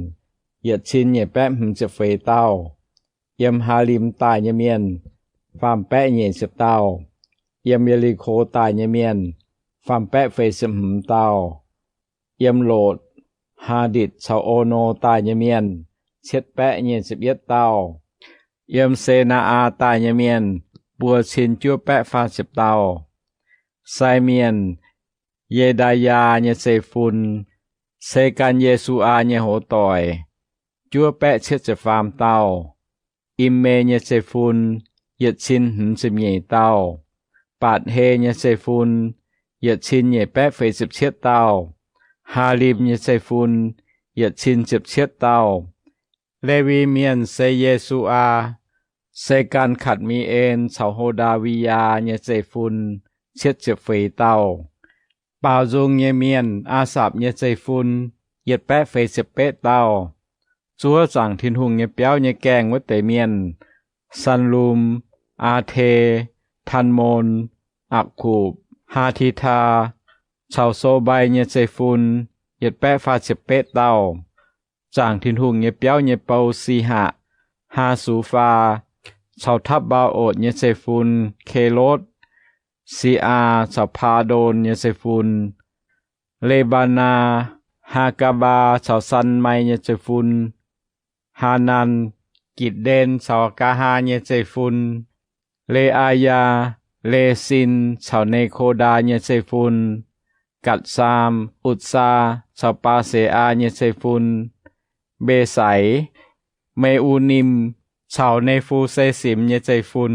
yietc cin nyeic baeqv hmz ziepc feix dauh. Yiem Haalim daaih nyei mienh, faam-baeqv nyic ziepc dauh. Yiem Ye^li^ko daaih nyei mienh, faam-baeqv feix ziepc hmz dauh. Yiem Lotc, Haaditc caux Ono daaih nyei mienh, cietv baeqv nyic ziepc yietv dauh. Yiem Se^naa^aa daaih nyei mienh, buo cin juov baeqv faah ziepc dauh. Sai mienh, Ye^ndaa^yaa nyei zeiv-fun, se gan Ye^su^aa nyei hoz doic, juov baeqv cietv ziepc faam dauh. Im^me nyei zeiv-fun, yietc cin hmz ziepc nyeic dauh. Baatc^he nyei zeiv-fun, yietc cin nyeic baeqv feix ziepc cietv dauh. Haalim nyei zeiv-fun, yietc cin ziepc cietv dauh. Lewi Mienh se Ye^su^aa, se gan Katc^mi^en caux Ho^ndaa^wi^yaa nyei zeiv-fun, cietv ziepc feix dauh. Baaux nzung nyei mienh, Aasapc nyei zeiv-fun, yietc baeqv feix ziepc betv dauh. Zuov zaangc Tin-Hungh nyei biauv nyei gaengh wuov deix mienh, Sallum, Aa^te, Tanmon, Akupc, Haatitaa, caux Sombai nyei zeiv-fun, yietc baeqv faah ziepc betv dauh. Zaangc Tin-Hungh nyei biauv nyei bou, Sihaqc, Haa^su^faa, caux Tapv^mbaa^otc nyei zeiv-fun, Kelotv, Si^aa caux Paa^ndon nyei zeiv-fun, Le^mbaa^naa, Haa^gaa^mbaa caux Sanmai nyei zeiv-fun, Haanan, Gitc^nden caux Gaahaa nyei zeiv-fun, Le^aa^yaa, Lesin caux Nekodaa nyei zeiv-fun, Gatc^saam, Utc^saa caux Baa^se^aa nyei zeiv-fun, Mbe^saix, Me^u^nim caux Ne^fu^se^simx nyei zeiv-fun,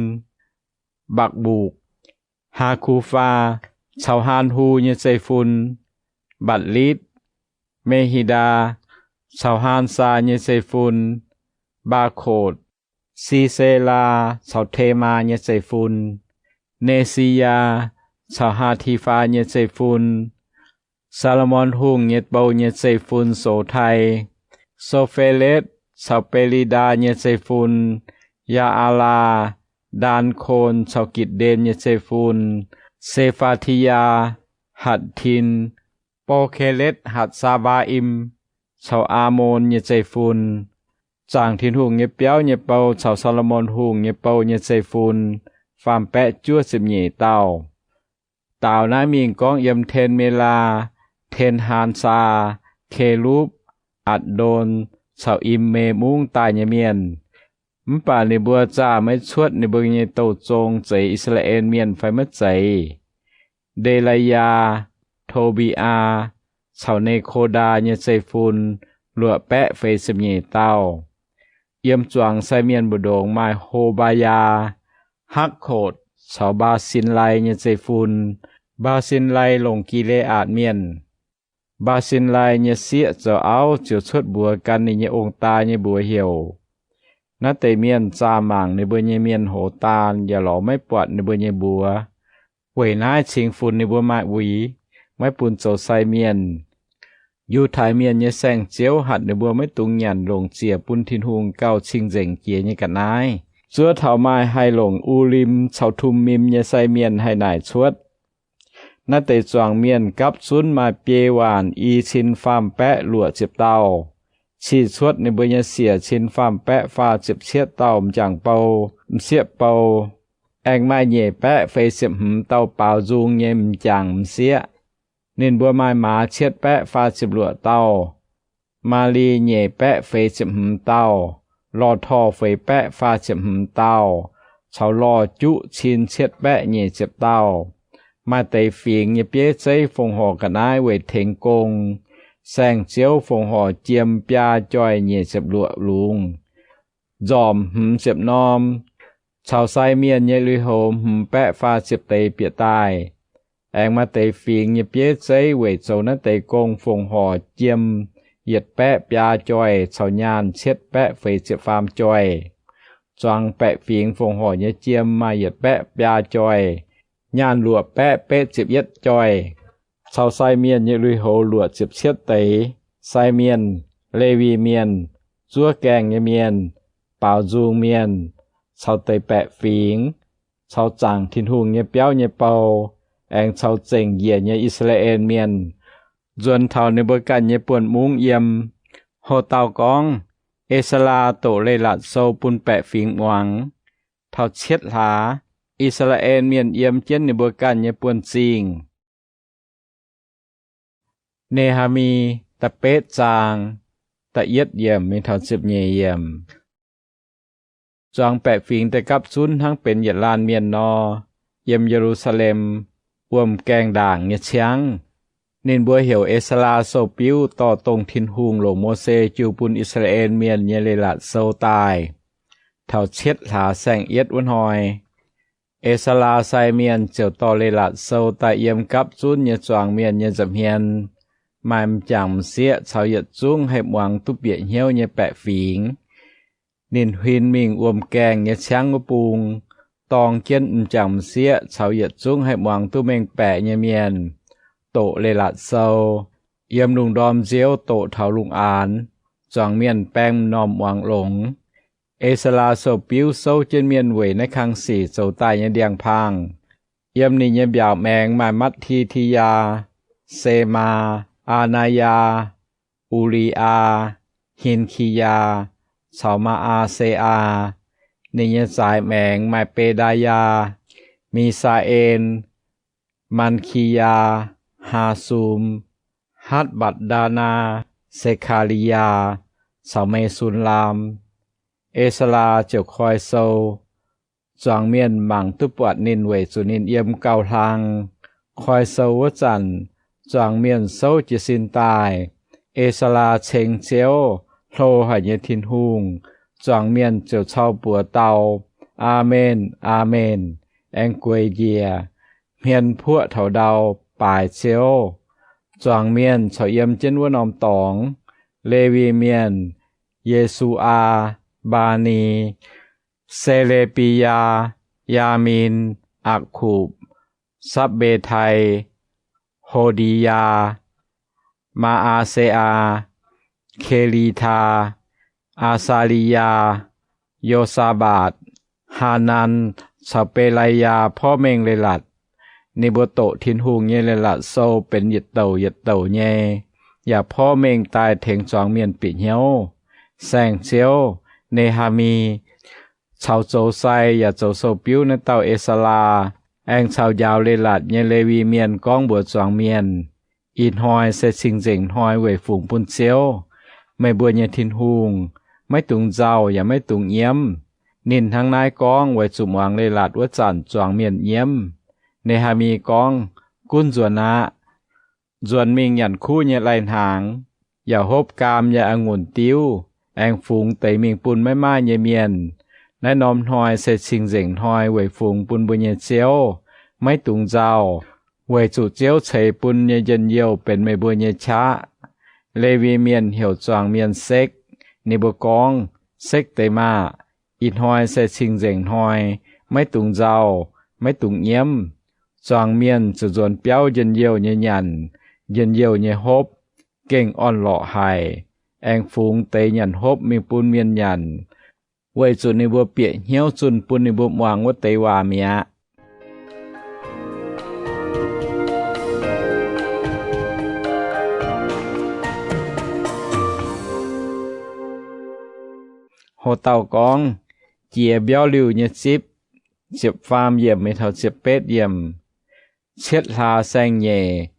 Mbakc^mbukc, Haa^ku^faa caux Haan^hu nyei zeiv-fun, Mbatc^litv, Me^hi^ndaa caux Haansaa nyei zeiv-fun, Mbaa^kotc, Si^se^laa caux Temaa nyei zeiv-fun, Ne^si^yaa caux Haa^ti^faa nyei zeiv-fun. Saa^lo^morn Hungh nyei bou nyei zeiv-fun, Sotai, So^fe^letv caux Be^li^ndaa nyei zeiv-fun, Yaa^aa^laa, Ndaan Kon caux Gitc^nden nyei zeiv-fun, Se^faa^ti^yaa, Hatc^tin, Bo^ke^letv, Hatc^saa^mbaa^im caux Aamon nyei zeiv-fun. Zaangc Tin-Hungh nyei biauv nyei bou caux Saa^lo^morn Hungh nyei bou nyei zeiv-fun faam-baeqv juov ziepc nyeic dauh. Daaux naaiv mingh gorngv yiem Ten^me^laa, Ten^haan^saa, Kelupv, Atc^ndon caux Im^me Mungv daaih nyei mienh. Mv baac ninh mbuo zaah maiv cuotv ninh mbuo nyei douh zong zeix I^saa^laa^en Mienh fai maiv zeiz. Nde^lai^yaa, To^mbi^aa caux Ne^ko^ndaa nyei zeiv-fun, luoqc baeqv feix ziepc nyeic dauh. Yiem zuangx sai mienh mbu'ndongx maaih Ho^mbaa^yaa, Hakv^kotc caux Mbaa^sin^lai nyei zeiv-fun. Mbaa^sin^lai longc Gi^le^aatc Mienh. Mbaa^sin^lai nyei sieqv zoux auv ziouc cuotv mbuox gan ninh nyei ong-daa nyei mbuox heuc, naaiv deix mienh zaah mangc ninh mbuo nyei mienh hoz daan yaac lorz maiv buatc ninh mbuo nyei mbuox. Weic naaiv cingx funx ninh mbuo maaih uix, maiv bun zoux sai mienh. Yiutai Mienh nyei saeng-ziouv hatc ninh mbuo maiv dungx nyanc longc ziec bun Tin-Hungh gauh cing-nzengc jiex nyei ga'naaiv. Zuov taux maaih haih longc U^lim caux Tu^mim nyei sai mienh haih naaic cuotv. Naaiv deix zuangx mienh gapv zunv maaih biei waanc i cin faam-baeqv luoqc ziepc dauh. Cih cuotv ninh mbuo nyei siec cin faam-baeqv faah ziepc cietv dauh m'jangc bou, m'sieqv bou. Aengx maaih nyeic baeqv feix ziepc hmz dauh baaux nzung nyei m'jangc m'sieqv. Ninh mbuo maaih maaz cietv baeqv faah ziepc luoqc dauh, maaz-li nyeic baeqv feix ziepc hmz dauh, lorh torh feix baeqv faah ziepc hmz dauh, caux lorh juqv cin cietv baeqv nyeic ziepc dauh. Maaih deix fingx nyei bieiv zeiv fongc horc ga'naaiv weic tengx gong. Saeng-ziouv fongc horc jiem biaa joih nyeic ziepc luoqc lungz, nzormc hmz ziepc norm, caux sai mienh nyei lui-houx hmz baeqv faah ziepc deix bieqc daaih. Aengx maaih deix fingx nyei bieiv zeiv weic zoux naaiv deix gong fongc horc jiem yietc baeqv biaa joih caux nyaanh cietv baeqv feix ziepc faam joih. Zuangx baeqc fingx fongc horc nyei jiem maaih yietc baeqv biaa joih, nyaanh luoqc baeqv betv ziepc yietv joih. Caux sai mienh nyei lui-houx luoqc ziepc cietv deix, sai mienh, Lewi Mienh, zuov gaengh nyei mienh, baaux nzung mienh, caux deix baeqc fingx, caux zaangc Tin-Hungh nyei biauv nyei bou, aengx caux zengc njiec nyei I^saa^laa^en Mienh, nzuonx taux ninh mbuo ganh nyei buonv-mungv yiem. Houc dauh gorngv, E^saa^laa doqc leiz-latc sou bun baeqc fingx muangx. Taux cietv hlaax, I^saa^laa^en Mienh yiem jienv ninh mbuo ganh nyei buonv-zingh. Ne^haa^mi da'betv zaang, da'yietv yiemc mingh taux ziepc nyeic yiemc. Zuangx baeqc fingx daaih gapv zunv hnangv benx yietc laanh mienh nor, yiem Ye^lu^saa^lem wuom gaengh ndaangc nyei ciangv. Ninh mbuo heuc E^saa^laa sou-biuv dorh dongh Tin-Hungh longc Mose jiu bun I^saa^laa^en Mienh nyei leiz-latc sou daaih. Taux cietv hlaax saeng-yietv wuov hnoi, E^saa^laa sai mienh ziouc dorh leiz-latc sou daaih yiem gapv zunv nyei zuangx mienh nyei nza'hmien. Maaih m'jangc m'sieqv caux yietc zungv haih muangx duqv bieqc hnyouv nyei baeqc fingx. Ninh huin mingh wuom gaengh nyei ciangv wuov bung, dorng jienv m'jangc m'sieqv caux yietc zungv haih muangx duqv mengh baeqc nyei mienh, doqc leiz-latc sou, yiem lungh ndorm nziouv doqc taux lungh aanx. Zuangx mienh baeng m'normh muangx longx. E^saa^laa sou-biuv souv jienv mienh weic naaiv kang sic zoux daaih nyei ndiangx-paangh. Yiem ninh nyei mbiaauc maengx maaih Matv^ti^ti^yaa, Semaa, Aa^naa^yaa, U^li^aa, Hin^ki^yaa, caux Maa^aa^se^aa. Ninh nyei zaaix maengx maaih Bedaa^yaa, Mi^saa^en, Man^ki^yaa, Haasum, Hatv^mbatc^ndaa^naa, Se^kaa^li^yaa, caux Me^sun^laam. E^saa^laa ziouc koi sou. Zuangx mienh mangc duqv buatc ninh weic zuqc ninh yiem gauh hlang. Koi sou wuov zanc, zuangx mienh souv jiez sin daaih. E^saa^laa ceng Ziouv, hlo haic nyei Tin-Hungh. Zuangx mienh ziouc cau buoz dau, Aamen, Aamen, aengx gueix njiec. Hmien puoqv taux ndau, baaix Ziouv. Zuangx mienh corc yiem jienv wuov norm dorngx. Lewi Mienh, Ye^su^aa, Mbaa^ni, Se^le^bi^yaa, Yaamin, Akv^kupc, Sapv^mbe^tai, Ho^ndi^yaa, Maa^aa^se^aa, Ke^li^taa, Aa^saa^li^yaa, Yo^saa^mbatc, Haanan, caux Be^lai^yaa porv mengh leiz-latc. Ninh mbuo doqc Tin-Hungh nyei leiz-latc sou benx yietc douc yietc douc nyei, yaac porv mengh daaih tengx zuangx mienh bieqc hnyouv. Saeng-Ziouv, Ne^haa^mi caux zoux sai yaac zoux sou-biuv naaiv dauh E^saa^laa, aengx caux njaaux leiz-latc nyei Lewi Mienh gorngv mbuox zuangx mienh, Ih hnoi se cing-nzengc hnoi weic fungx bun Ziouv, meih mbuo nyei Tin-Hungh. Maiv dungx nzauh yaac maiv dungx nyiemv. Ninh hnangv naaiv gorngv weic zuqc muangx leiz-latc wuov zanc zuangx mienh nyiemv. Ne^haa^mi gorngv, Gunv nzuonx aqv. Nzuonx mingh nyanc kuv nyei lai-hnaangx, yaac hopv gaam nyei a'ngunc diuv, aengx fungx deix mingh bun maiv maaih nyei mienh. Naaiv norm hnoi se cing-nzengc hnoi weic fungx bun mbuo nyei Ziouv. Maiv dungx nzauh, weic zuqc Ziouv ceix bun nyei njien-youh benx meih mbuo nyei qaqv. Lewi Mienh heuc zuangx mienh sekv. Ninh mbuo gorngv, Sekv deix maah! Ih hnoi se cing-nzengc hnoi. Maiv dungx nzauh, maiv dungx nyiemv. Zuangx mienh ziouc nzuonx biauv njien-youh nyei nyanc, njien-youh nyei hopv, gengh orn-lorqc haic, aengx fungx deix nyanc hopv mingh bun mienh nyanc, weic zuqc ninh mbuo bieqc hnyouv zunh bun ninh mbuo muangx wuov deix waac mi'aqv. Ho dauh gorngv, Jiex Mbiauv Liuh Nyei Zipv, ziepc faam yiemc mingh taux ziepc betv yiemc. Cietv hlaax saeng-nyeic,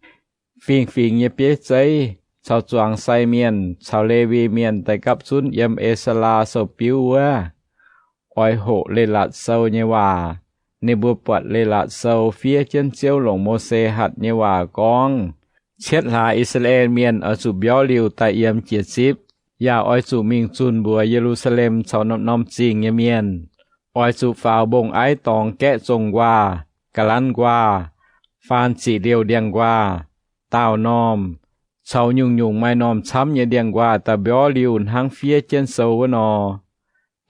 fingx-fingx nyei bieiv zeiv caux zuangx sai mienh caux Lewi Mienh daaih gapv zunv yiem E^saa^laa sou-biuv wuov, oix hoqc leiz-latc sou nyei waac. Ninh mbuo buatc leiz-latc sou fiev jienv Ziouv longc Mose hatc nyei waac gorngv, Cietv hlaax I^saa^laa^en Mienh oix zuqc mbiauv liuh daaih yiem jiex zipv, yaac oix zuqc mingh zunh mbuox Ye^lu^saa^lem caux norm-norm zingh nyei mienh, Oix zuqc faaux mbong-aiv dorngx gaeqv zongh nquaah, ga'lanv nquaah, faan ziqc liouh ndiangx-nquaah, daauh normh, caux nyungc-nyungc maaih normh camv nyei ndiangx-nquaah daaih mbiauv liuh hnangv fiev jienv sou wuov nor.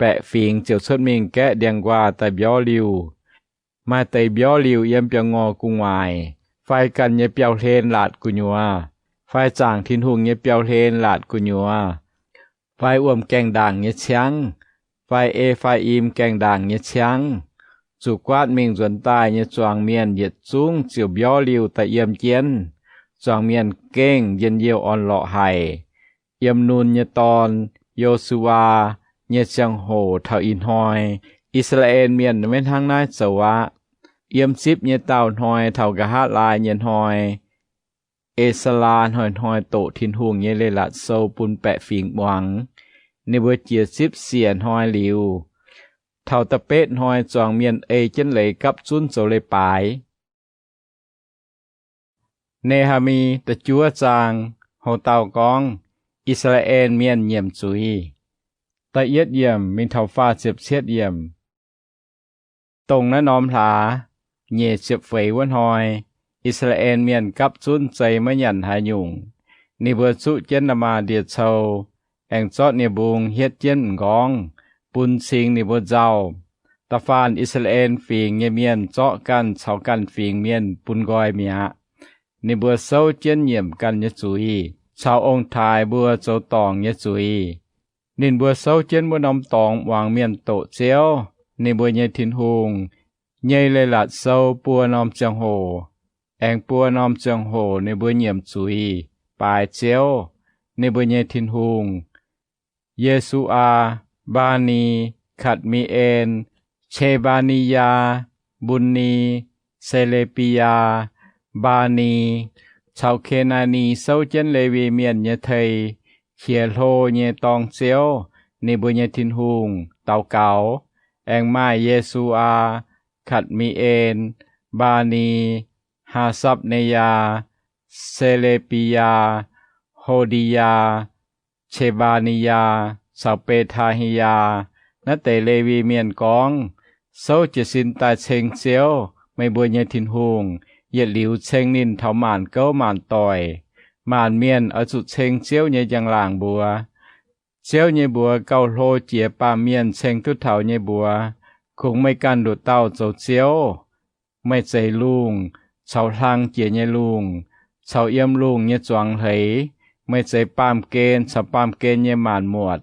baeqc fingx ziouc cuotv mingh gaeqv ndiangx-nquaah daaih mbiorv liuh. Maaih deix mbiorv liuh yiem biauv-ngorh gu'nguaaic, fai ganh nyei biauv-hlen laatc gu'nyuoz, fai zaangc Tin-Hungh nyei biauv-hlen laatc gu'nyuoz, fai wuom gaengh ndaangc nyei ciangv, fai E^faa^im gaengh ndaangc nyei ciangv. Zuqc guaatv mingh nzuonx daaih nyei zuangx mienh yietc zungv ziouc mbiorv liuh daaih yiem jienv. Zuangx mienh gengh njien-youh orn-lorqc haic. Yiem Nun nyei dorn, Yo^su^waa, nyei ziangh hoc taux ih hnoi, I^saa^laa^en Mienh maiv hnangv naaiv zoux aqv. Yiem zipv nyei daauh hnoi taux nqa'haav laai nyei hnoi, E^saa^laa hnoi-hnoi doqc Tin-Hungh nyei leiz-latc sou bun baeqc fingx muangx. Ninh mbuo jiez zipv siec hnoi liuz, taux da'betv hnoi zuangx mienh ei jienv leiz gapv zunv zoux leiz-baaix. Ne^haa^mi da'juov zaang, houx-dauh gorngv, I^saa^laa^en Mienh nyiemc zuiz. Da'yietv yiemc mingh taux faah ziepc cietv yiemc. Dongh naaiv norm hlaax, nyeic ziepc feix wuov hnoi, I^saa^laa^en Mienh gapv zunv zei maiv nyanc haaix nyungc. Ninh mbuo zuqv jienv na'maah ndie-cou, aengx zorqv nie-mbung hietv jienv m'nqorngv, bun cing ninh mbuo nzauh. Da'faanh I^saa^laa^en Fingx nyei mienh zorqv ganh caux ganh fingx mienh bun nqoi mi'aqv. Ninh mbuo souv jienv nyiemc ganh nyei zuiz caux ong-taaix mbuo zoux dorngc nyei zuiz. Ninh mbuo souv jienv wuov norm dorngx muangx mienh doqc Ziouv, ninh mbuo nyei Tin-Hungh, nyei leiz-latc sou buo norm ziangh hoc. Aengx buo norm ziangh hoc ninh mbuo nyiemc zuiz, baaix Ziouv, ninh mbuo nyei Tin-Hungh. Ye^su^aa, Mbaa^ni, Katc^mi^en, Che^mbaa^ni^yaa, Mbun^ni, Se^le^mbi^yaa, Mbaa^ni, caux Ke^naa^ni souv jienv Lewi Mienh nyei tei, qiex hlo nyei dorng Ziouv, ninh mbuo nyei Tin-Hungh, daux gaux. Aengx maaih Ye^su^aa, Katc^mi^en, Mbaa^ni, Haa^sapv^ne^yaa, Se^le^mbi^yaa, Ho^ndi^yaa, Che^mbaa^ni^yaa caux Be^taa^hi^yaa. Naaiv deix Lewi Mienh gorngv, Souv jiez sin daaih ceng Ziouv, meih mbuo nyei Tin-Hungh, yietc liuz ceng ninh taux maanc gouv maanc doic. Maanc mienh oix zuqc ceng Ziouv nyei njang-laangc mbuox. Ziouv nyei mbuox gauh hlo jiex baamh mienh ceng duqv taux nyei mbuox. Kungx meih ganh nduqc dauh zoux Ziouv. Meih zeix lungh caux hlang jiex nyei lungh, caux yiem lungh nyei zuangx hleix. Meih zeix baamh gen caux baamh gen nyei maanc muotc,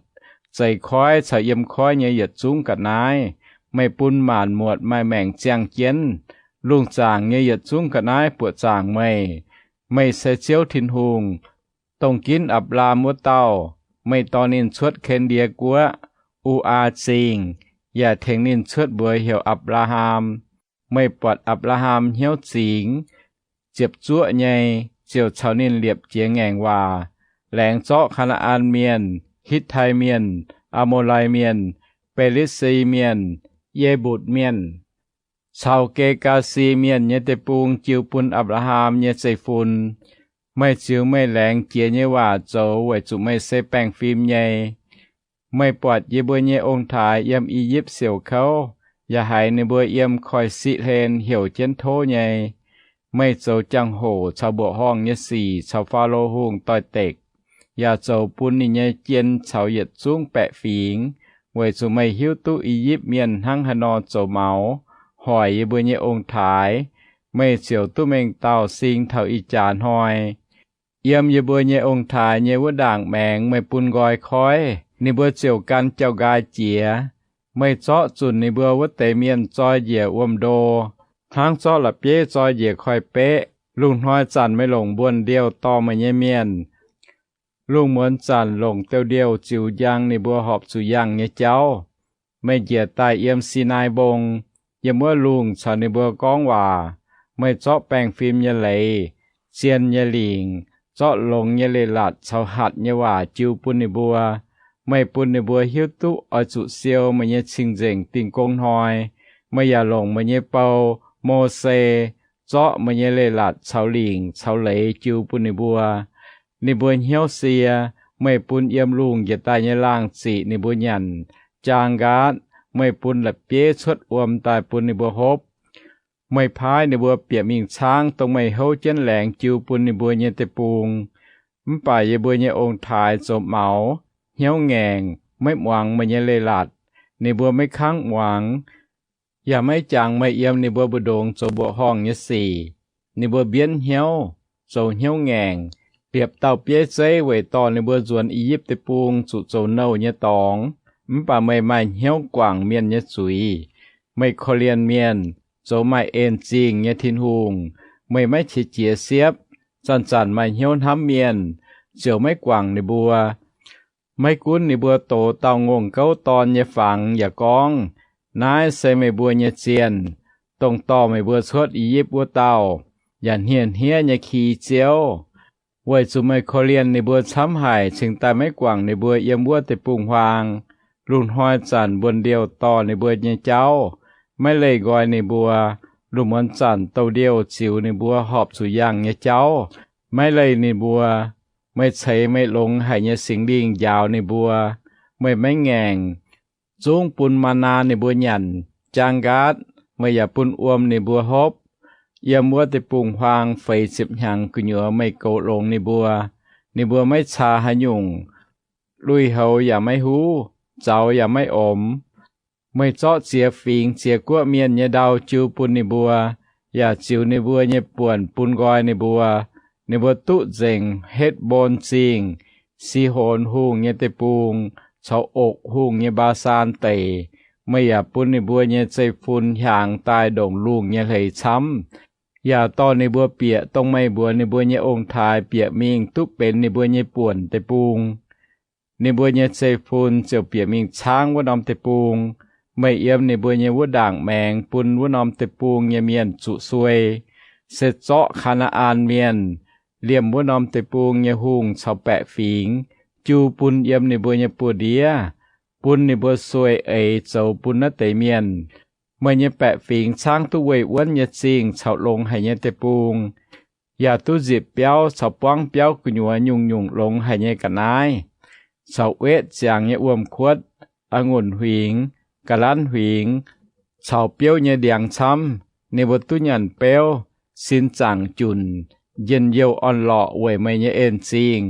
zeix koiv caux yiem koiv nyei yietc zungv ga'naaiv. Meih bun maanc muotc maaih maengc ziangh jienv. Lungh zaangc nyei yietc zungv ga'naaiv buoqc zaangc meih. Meih se Ziouv Tin-Hungh, dongh ginv Apc^laam wuov dauh. Meih dorh ninh cuotv Ken^ndie Guoqv, U^aa Zingh, yaac tengx ninh cuotv mbuox heuc Apc^laa^ham. Meih buatc Apc^laa^ham hnyouv zingx, ziepc zuoqv nyei, ziouc caux ninh liepc jiez ngaengc waac, laengz zorqv Kaa^naa^an Mienh, Hitv^tai Mienh, Aa^mo^lai Mienh, Fi^litv^si Mienh, Ye^mbutc Mienh, caux Gi^gaa^si Mienh nyei deic-bung jiu bun Apc^laa^ham nyei zeiv-fun. Meih ziux meih laengz jiex nyei waac zoux weic zuqc meih se baengh fim nyei. Meih buatc yie mbuo nyei ong-taaix yiem I^yipv siouc kouv, yaac haiz ninh mbuo yiem koiv-siqv hlen heuc jienv tov nyei. Meih zoux jangx-hoc caux mbuoqc horngh nyei sic caux Faalo Hungh doix-dekc, yaac zoux bun ninh nyei jien caux yietc zungv baeqc fingx, weic zuqc meih hiuv duqv I^yipv Mienh hnangv haaix nor zoux maux, hoic yie mbuo nyei ong-taaix. Meih ziouc duqv mengh dauh sing taux ih jaax hnoi. Yiem yie mbuo nyei ong-taaix nyei wuov ndaangc maengx meih bun nqoi koiv, ninh mbuo ziouc gan jauv-nqaai jiex. Meih zorqv zunc ninh mbuo wuov deix mienh zoi njiec wuom-ndo, hnangv zorqv la'bieiv zoi njiec koiv-beqv. Lungh hnoi zanc meih longc mbuonx-ndiouh dorh meih nyei mienh. Lungh muonz zanc longc diuh ndiouh ziux njang ninh mbuo horpc zuqc yangh nyei jauv. Meih njiec daaih yiem Sinaai Mbong, yiem wuov lungh caux ninh mbuo gorngv waac. Meih zorqv baengh fim nyei leiz, zien nyei lingc, zorqv longx nyei leiz-latc caux hatc nyei waac jiu bun ninh mbuo. Meih bun ninh mbuo hiuv duqv oix zuqc siou meih nyei cing-nzengc dingh gong hnoi. Meih yaac longc meih nyei bou, Mose, zorqv meih nyei leiz-latc caux lingc caux leiz jiu bun ninh mbuo. Ninh mbuo hnyouv sie. Meih bun yiem lungh njiec daaih nyei laangh ziqc ninh mbuo nyanc. Jaang nqaatv, meih bun la'bieiv cuotv wuom daaih bun ninh mbuo hopv. Meih paaiv ninh mbuo bieqc mingh caangv dongh meih houv jienv laengz jiu bun ninh mbuo nyei deic-bung. Mv baac yie mbuo nyei ong-taaix zoux maux, hnyouv ngaengc, maiv muangx meih nyei leiz-latc. Ninh mbuo maiv kangv muangx, yaac maiv jangx meih yiem ninh mbuo mbu'ndongx zoux mbuoqc horngh nyei sic. Ninh mbuo mbienv hnyouv, zoux hnyouv ngaengc, liepc dauh bieiv zeiv weic dorh ninh mbuo nzuonx I^yipv Deic-Bung zuqc zoux nouh nyei dorngx. Mv baac meih maaih hnyouv guangc mienh nyei zuiz. Meih korv-lienh mienh, zoux maaih en zingh nyei Tin-Hungh. Meih maiv qiex jiez siepv, zanc-zanc maaih hnyouv hnamv mienh, ziouc maiv guangc ninh mbuo. Maiv gunv ninh mbuo dox dauh ngongh gouv dorn nyei fangx yaac gorngv, Naaiv se meih mbuo nyei zienh, dongh dorh meih mbuo cuotv I^yipv wuov dauh, yaac hniev-hniev nyei ki Ziouv. Weic zuqc meih korv-lienh ninh mbuo camv haic, cingx daaih maiv guangc ninh mbuo yiem wuov deic-bung-huaang. Lungh hnoi zanc mbuonx-ndiouh dorh ninh mbuo nyei jauv, maiv leih nqoi ninh mbuo. Lungh muonz zanc douz-ndiouh ziux ninh mbuo horpc zuqc yangh nyei jauv, maiv leih ninh mbuo. Meih ceix meih longx haic nyei Singx Lingh njaaux ninh mbuo. Meih maiv ngaengc, zungv bun maa^naa ninh mbuo nyanc jaang nqaatv. Meih yaac bun wuom ninh mbuo hopv. Yiem wuov deic-bung-huaang feix ziepc hnyangx gu'nyuoz meih goux longx ninh mbuo. Ninh mbuo maiv caa haaix nyungc, lui-houx yaac maiv huv, zaux yaac maiv omx. Meih zorqv ziex fingx ziex guoqv mienh nyei ndau jiu bun ninh mbuo, yaac ziux ninh mbuo nyei buonc bun nqoi ninh mbuo. Ninh mbuo duqv nzengc Hetv^mbon Zingh, Sihon Hungh nyei deic-bung, caux Okc Hungh nyei Mbaa^saan Deic. Meih yaac bun ninh mbuo nyei zeiv-fun hiaangx daaih ndongc lungh nyei hleix camv, yaac dorh ninh mbuo bieqc dongh meih mbuox ninh mbuo nyei ong-taaix bieqc mingh duqv benx ninh mbuo nyei buonc deic-bung. Ninh mbuo nyei zeiv-fun ziouc bieqc mingh caangv wuov norm deic-bung. Meih yiem ninh mbuo nyei wuov ndaangc maengx bun wuov norm deic-bung nyei mienh zuqc suei, se zorqv Kaa^naa^an Mienh, liemh wuov norm deic-bung nyei hungh caux baeqc fingx, jiu bun yiem ninh mbuo nyei buoz-ndiev, bun ninh mbuo sueih eix zoux bun naaiv deix mienh. Meih nyei baeqc fingx caangv duqv weih wuonv nyei zingh caux longx haic nyei deic-bung, yaac duqv nzipc biauv caux buangv biauv gu'nyuoz nyungc-nyungc longx haic nyei ga'naaiv, caux wetv ziangx nyei wuom-kuotv, a'ngunc huingx, ga'lanv huingx, caux biouv nyei ndiangx camv. Ninh mbuo duqv nyanc beuv, sin zaangc junc, njien-youh orn-lorqc weic meih nyei en-zingh.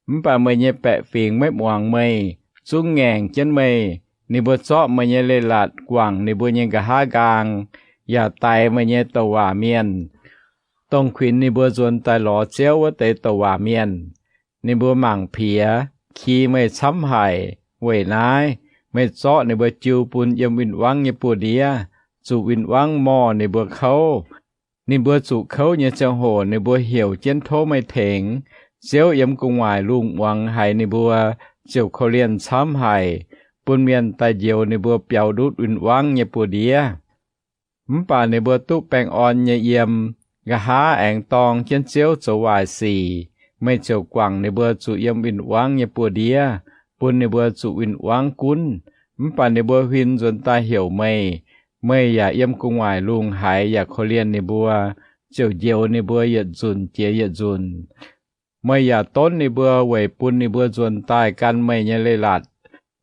Mv baac meih nyei baeqc fingx maiv muangx meih, zungv ngaengc jienv meih. Ninh mbuo zorqv meih nyei leiz-latc guangc ninh mbuo nyei nqa'haav nqaang, yaac daix meih nyei douc waac mienh, dongh kuinx ninh mbuo nzuonx daaih lorz Ziouv wuov deix douc waac mienh. Ninh mbuo mangc piex, ki meih camv haic. Weic naaiv meih zorqv ninh mbuo jiu bun yiem win-wangv nyei buoz-ndiev, zuqc win-wangv morh ninh mbuo kouv. Ninh mbuo zuqc kouv nyei ziangh hoc ninh mbuo heuc jienv tov meih tengx. Ziouv yiem gu'nguaaic lungh muangx haiz ninh mbuo, ziouc korv-lienh camv haic, bun mienh daaih njoux ninh mbuo biaux ndutv win-wangv nyei buoz-ndiev. Mv baac ninh mbuo duqv baengh orn nyei yiem, nqa'haav aengx dorng jienv Ziouv zoux waaic sic. Meih ziouc guangc ninh mbuo zuqc yiem win-wangv nyei buoz-ndiev, bun ninh mbuo zuqc win-wangv gunv. Mv baac ninh mbuo huin nzuonx daaih heuc meih. Meih yaac yiem gu'nguaaic lungh haiz yaac korv-lienh ninh mbuo, ziouc njoux ninh mbuo yietc nzunc jiex yietc nzunc. Meih yaac donv ninh mbuo weic bun ninh mbuo nzuonx daaih gan meih nyei leiz-latc.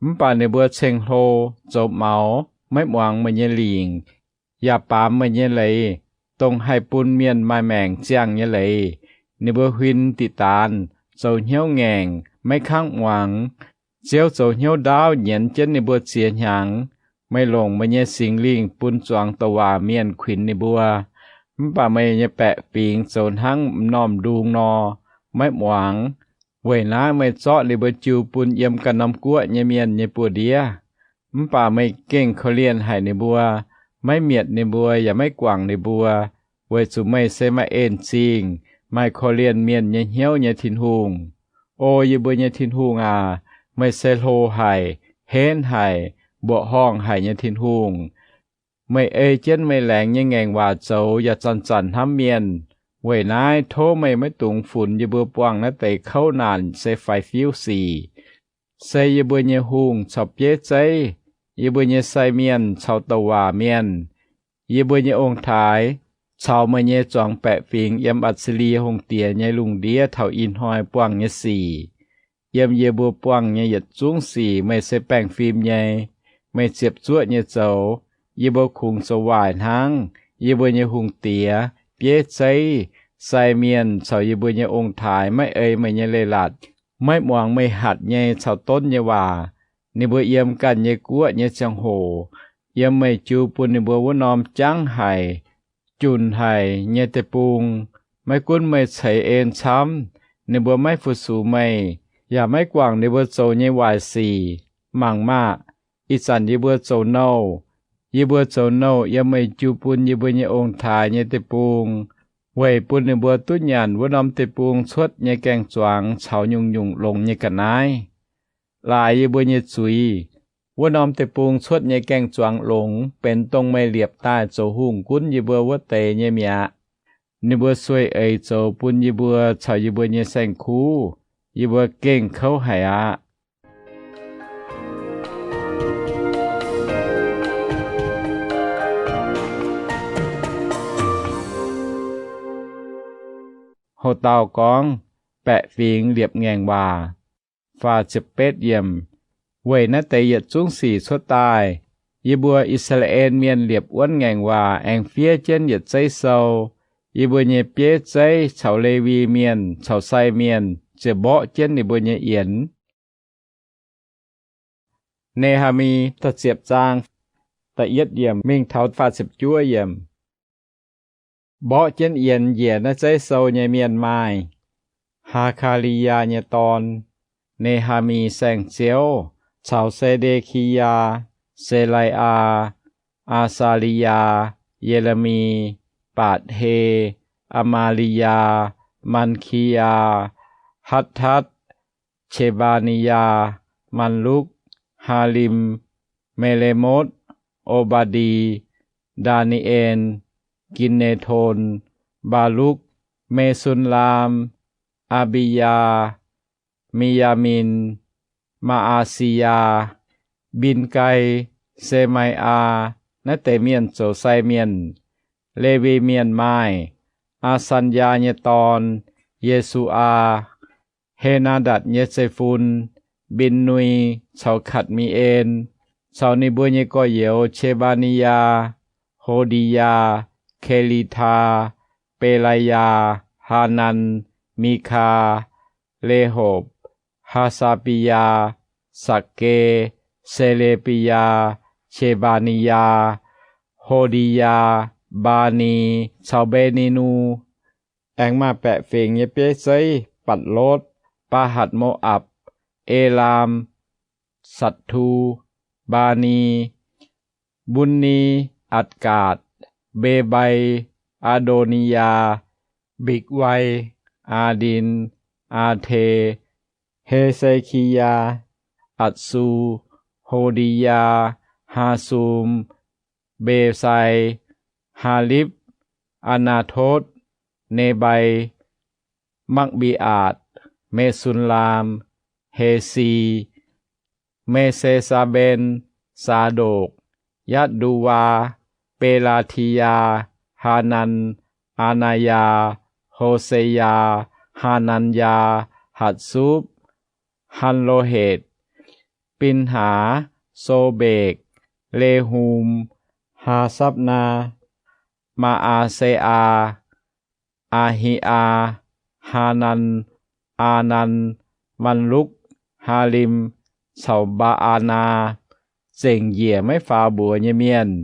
Mv baac ninh mbuo ceng-hlo, zoux maux, maiv muangx meih nyei lingc, yaac baamz meih nyei leiz, dongh haih bun mienh maaih maengc ziangh nyei leiz. Ninh mbuo huin diqc daanz, zoux hnyouv ngaengc, maiv kangv muangx. Ziouv zoux hnyouv ndaauv nyienz jienv ninh mbuo ziex hnyangx. Meih longc meih nyei Singx Lingh bun zuangx douc waac mienh kuinx ninh mbuo. Mv baac meih nyei baeqc fingx zoux hnangv m'normh ndung nor, maiv muangx. Weic naaiv meih zorqv ninh mbuo jiu bun yiem ganh norm guoqv nyei mienh nyei buoz-ndiev. Mv baac meih gengh korv-lienh haic ninh mbuo, maiv mietc ninh mbuo yaac maiv guangc ninh mbuo, weic zuqc meih se maaih en-zingh, maaih korv-lienh mienh nyei hnyouv nyei Tin-Hungh. O yie mbuo nyei Tin-Hungh aac, meih se hlo haic, henv haic, mbuoqc horngh haic nyei Tin-Hungh. Meih ei jienv meih laengz nyei ngaengc waac zoux yaac zanc-zanc hnamv mienh. Weic naaiv tov meih maiv dungx funx yie mbuo buangh naaiv deix kouv naanc se faix-fiuv sic. Se yie mbuo nyei hungh caux bieiv zeiv, yie mbuo nyei sai mienh caux douc waac mienh, yie mbuo nyei ong-taaix, caux meih nyei zuangx baeqc fingx yiem Atc^si^lie Hungh Diex nyei lungh ndiev taux ih hnoi buangh nyei sic. Yiem yie mbuo buangh nyei yietc zungv sic meih se baengh fim nyei. Meih ziepc zuoqv nyei zoux, yie mbuo kungx zoux waaic hnangv. Yie mbuo nyei Hungh Diex, bieiv zeiv, sai mienh caux yie mbuo nyei ong-taaix maiv ei meih nyei leiz-latc, maiv muangx meih hatc nyei caux donv nyei waac. ninh mbuo yiem ganh nyei guoqv nyei ziangh hoc, yiem meih jiu bun ninh mbuo wuov norm jangv haic, junc haic nyei deic-bung, maiv gunv meih ceix en camv, ninh mbuo maiv fu-sux meih, yaac maiv guangc ninh mbuo zoux nyei waaic sic. Mangc maah! Ih zanc yie mbuo zoux nouh, yie mbuo zoux nouh yiem meih jiu bun yie mbuo nyei ong-taaix nyei deic-bung, weic bun ninh mbuo duqv nyanc wuov norm deic-bung cuotv nyei gaeng-zuangx caux nyungc-nyungc longx nyei ga'naaiv. Laaix yie mbuo nyei zuiz. Wuov norm deic-bung cuotv nyei gaeng-zuangx longx benx dongh meih liepc daaih zoux hungh gunv yie mbuo wuov deix nyei mi'aqv. Ninh mbuo sueih eix zoux bun yie mbuo caux yie mbuo nyei saeng-kuv. Yie mbuo gengh kouv haic aqv. Ho dauh gorngv, Baeqc Fingx Liepc Ngaengc Waac. Faah ziepc betv yiemc. Weic naaiv deix yietc zungv sic cuotv daaih, yie mbuo I^saa^laa^en Mienh liepc wuonv ngaengc waac aengx fiev jienv yietc zeiv sou. Yie mbuo nyei bieiv zeiv caux Lewi Mienh caux sai mienh ziouc mborqv jienv ninh mbuo nyei yienx. Ne^haa^mi da'ziepc zaang, da'yietv yiemc mingh taux faah ziepc juov yiemc. Mborqv jienv yienx njiec naaiv zeiv sou nyei mienh maaih Haa^kaa^li^yaa nyei dorn, Ne^haa^mi, saeng-ziouv, caux Se^nde^ki^yaa, Se^lai^aa, Aa^saa^li^yaa, Ye^le^mi, Baatc^he, Aa^maa^li^yaa, Maan^ki^yaa, Hatv^tatv, Qe^mbaa^ni^yaa, Malukv, Haalim, Melemotv, Obadi, Ndaa^ni^en, Gi^ne^ton, Mbaalukv, Mesunlaam, Aa^mbi^yaa, Miyamin, Maa^aa^si^yaa, Mbin^gai, Se^mai^aa. Naaiv deix mienh zoux sai mienh. Lewi Mienh maaih Aa^san^yaa nyei dorn, Yesu^aa, He^naa^ndatc nyei zeiv-fun, Mbin^nui, caux Katc^mi^en, caux ninh mbuo nyei gorx-youz, Qe^mbaa^ni^yaa, Ho^ndi^yaa, Ke^li^taa, Belaa^yaa, Haanan, Mikaa, Lehopc, Haa^saa^bi^yaa, Saqge, Se^le^bi^yaa, Qe^mbaa^ni^yaa, Ho^ndi^yaa, Mbaani, caux Mbe^ni^nu. Aengx maaih baeqc fingx nyei bieiv zeiv: Batc^lotv, Baa^hatc Mo^apc, Elaam, Satc^tu, Mbaani, Mbun^ni, Atc^gaatc, Mbe^mbai, Aa^ndo^ni^yaa, Mbikc^wai, Aa^ndin, Aa^te, He^se^ki^yaa, Atc^su, Ho^ndi^yaa, Haasum, Mbesai, Haalipv, Aa^naa^totv, Nebai, Makv^mbi^aatc, Mesunlaam, Hesi, Mesesabem, Saadoqc, Yatv^ndu^waa, Belaati^yaa, Haanan, Aa^naa^yaa, Ho^se^yaa, Haa^nan^yaa, Hatc^supv, Han^lo^hetc, Bin^haa, So^mbekc, Lehum, Haa^sapv^naa, Maa^aa^se^aa, Aa^hi^aa, Haanan, Aa^nan, Malukv, Haalim, caux Mbaa^aa^naa, zengc njiec maiv faaux mbuox nyei mienh,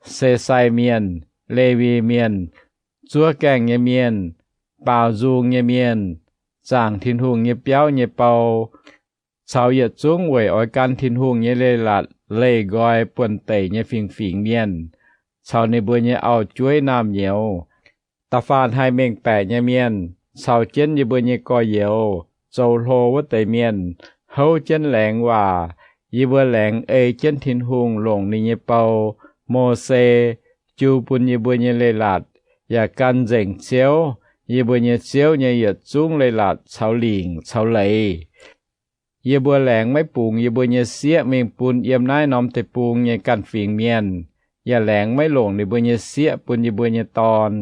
se sai mienh, Lewi Mienh, zuov gaengh nyei mienh, baaux nzung nyei mienh, zaangc Tin-Hungh nyei biauv nyei bou, caux yietc zungv weic oix gan Tin-Hungh nyei leiz-latc leih nqoi buonv-deic nyei fingx-fingx mienh, caux ninh mbuo nyei auv-jueiv naamh nyouz, da'faanh haih mengh baeqc nyei mienh, caux jienv yie mbuo nyei gorx-youz, zoux hlo wuov deix mienh, houv jienv laengz waac. Yie mbuo laengz ei jienv Tin-Hungh longc ninh nyei bou, Mose, jiu bun yie mbuo nyei leiz-latc, yaac gan nzengc Ziouv, yie mbuo nyei Ziouv nyei yietc zungv leiz-latc caux lingc caux leiz. Yie mbuo laengz maiv bungx yie mbuo nyei sieqv mingh bun yiem naaiv norm deic-bung nyei ganh fingx mienh, yaac laengz maiv longc ninh mbuo nyei sieqv bun yie mbuo nyei dorn.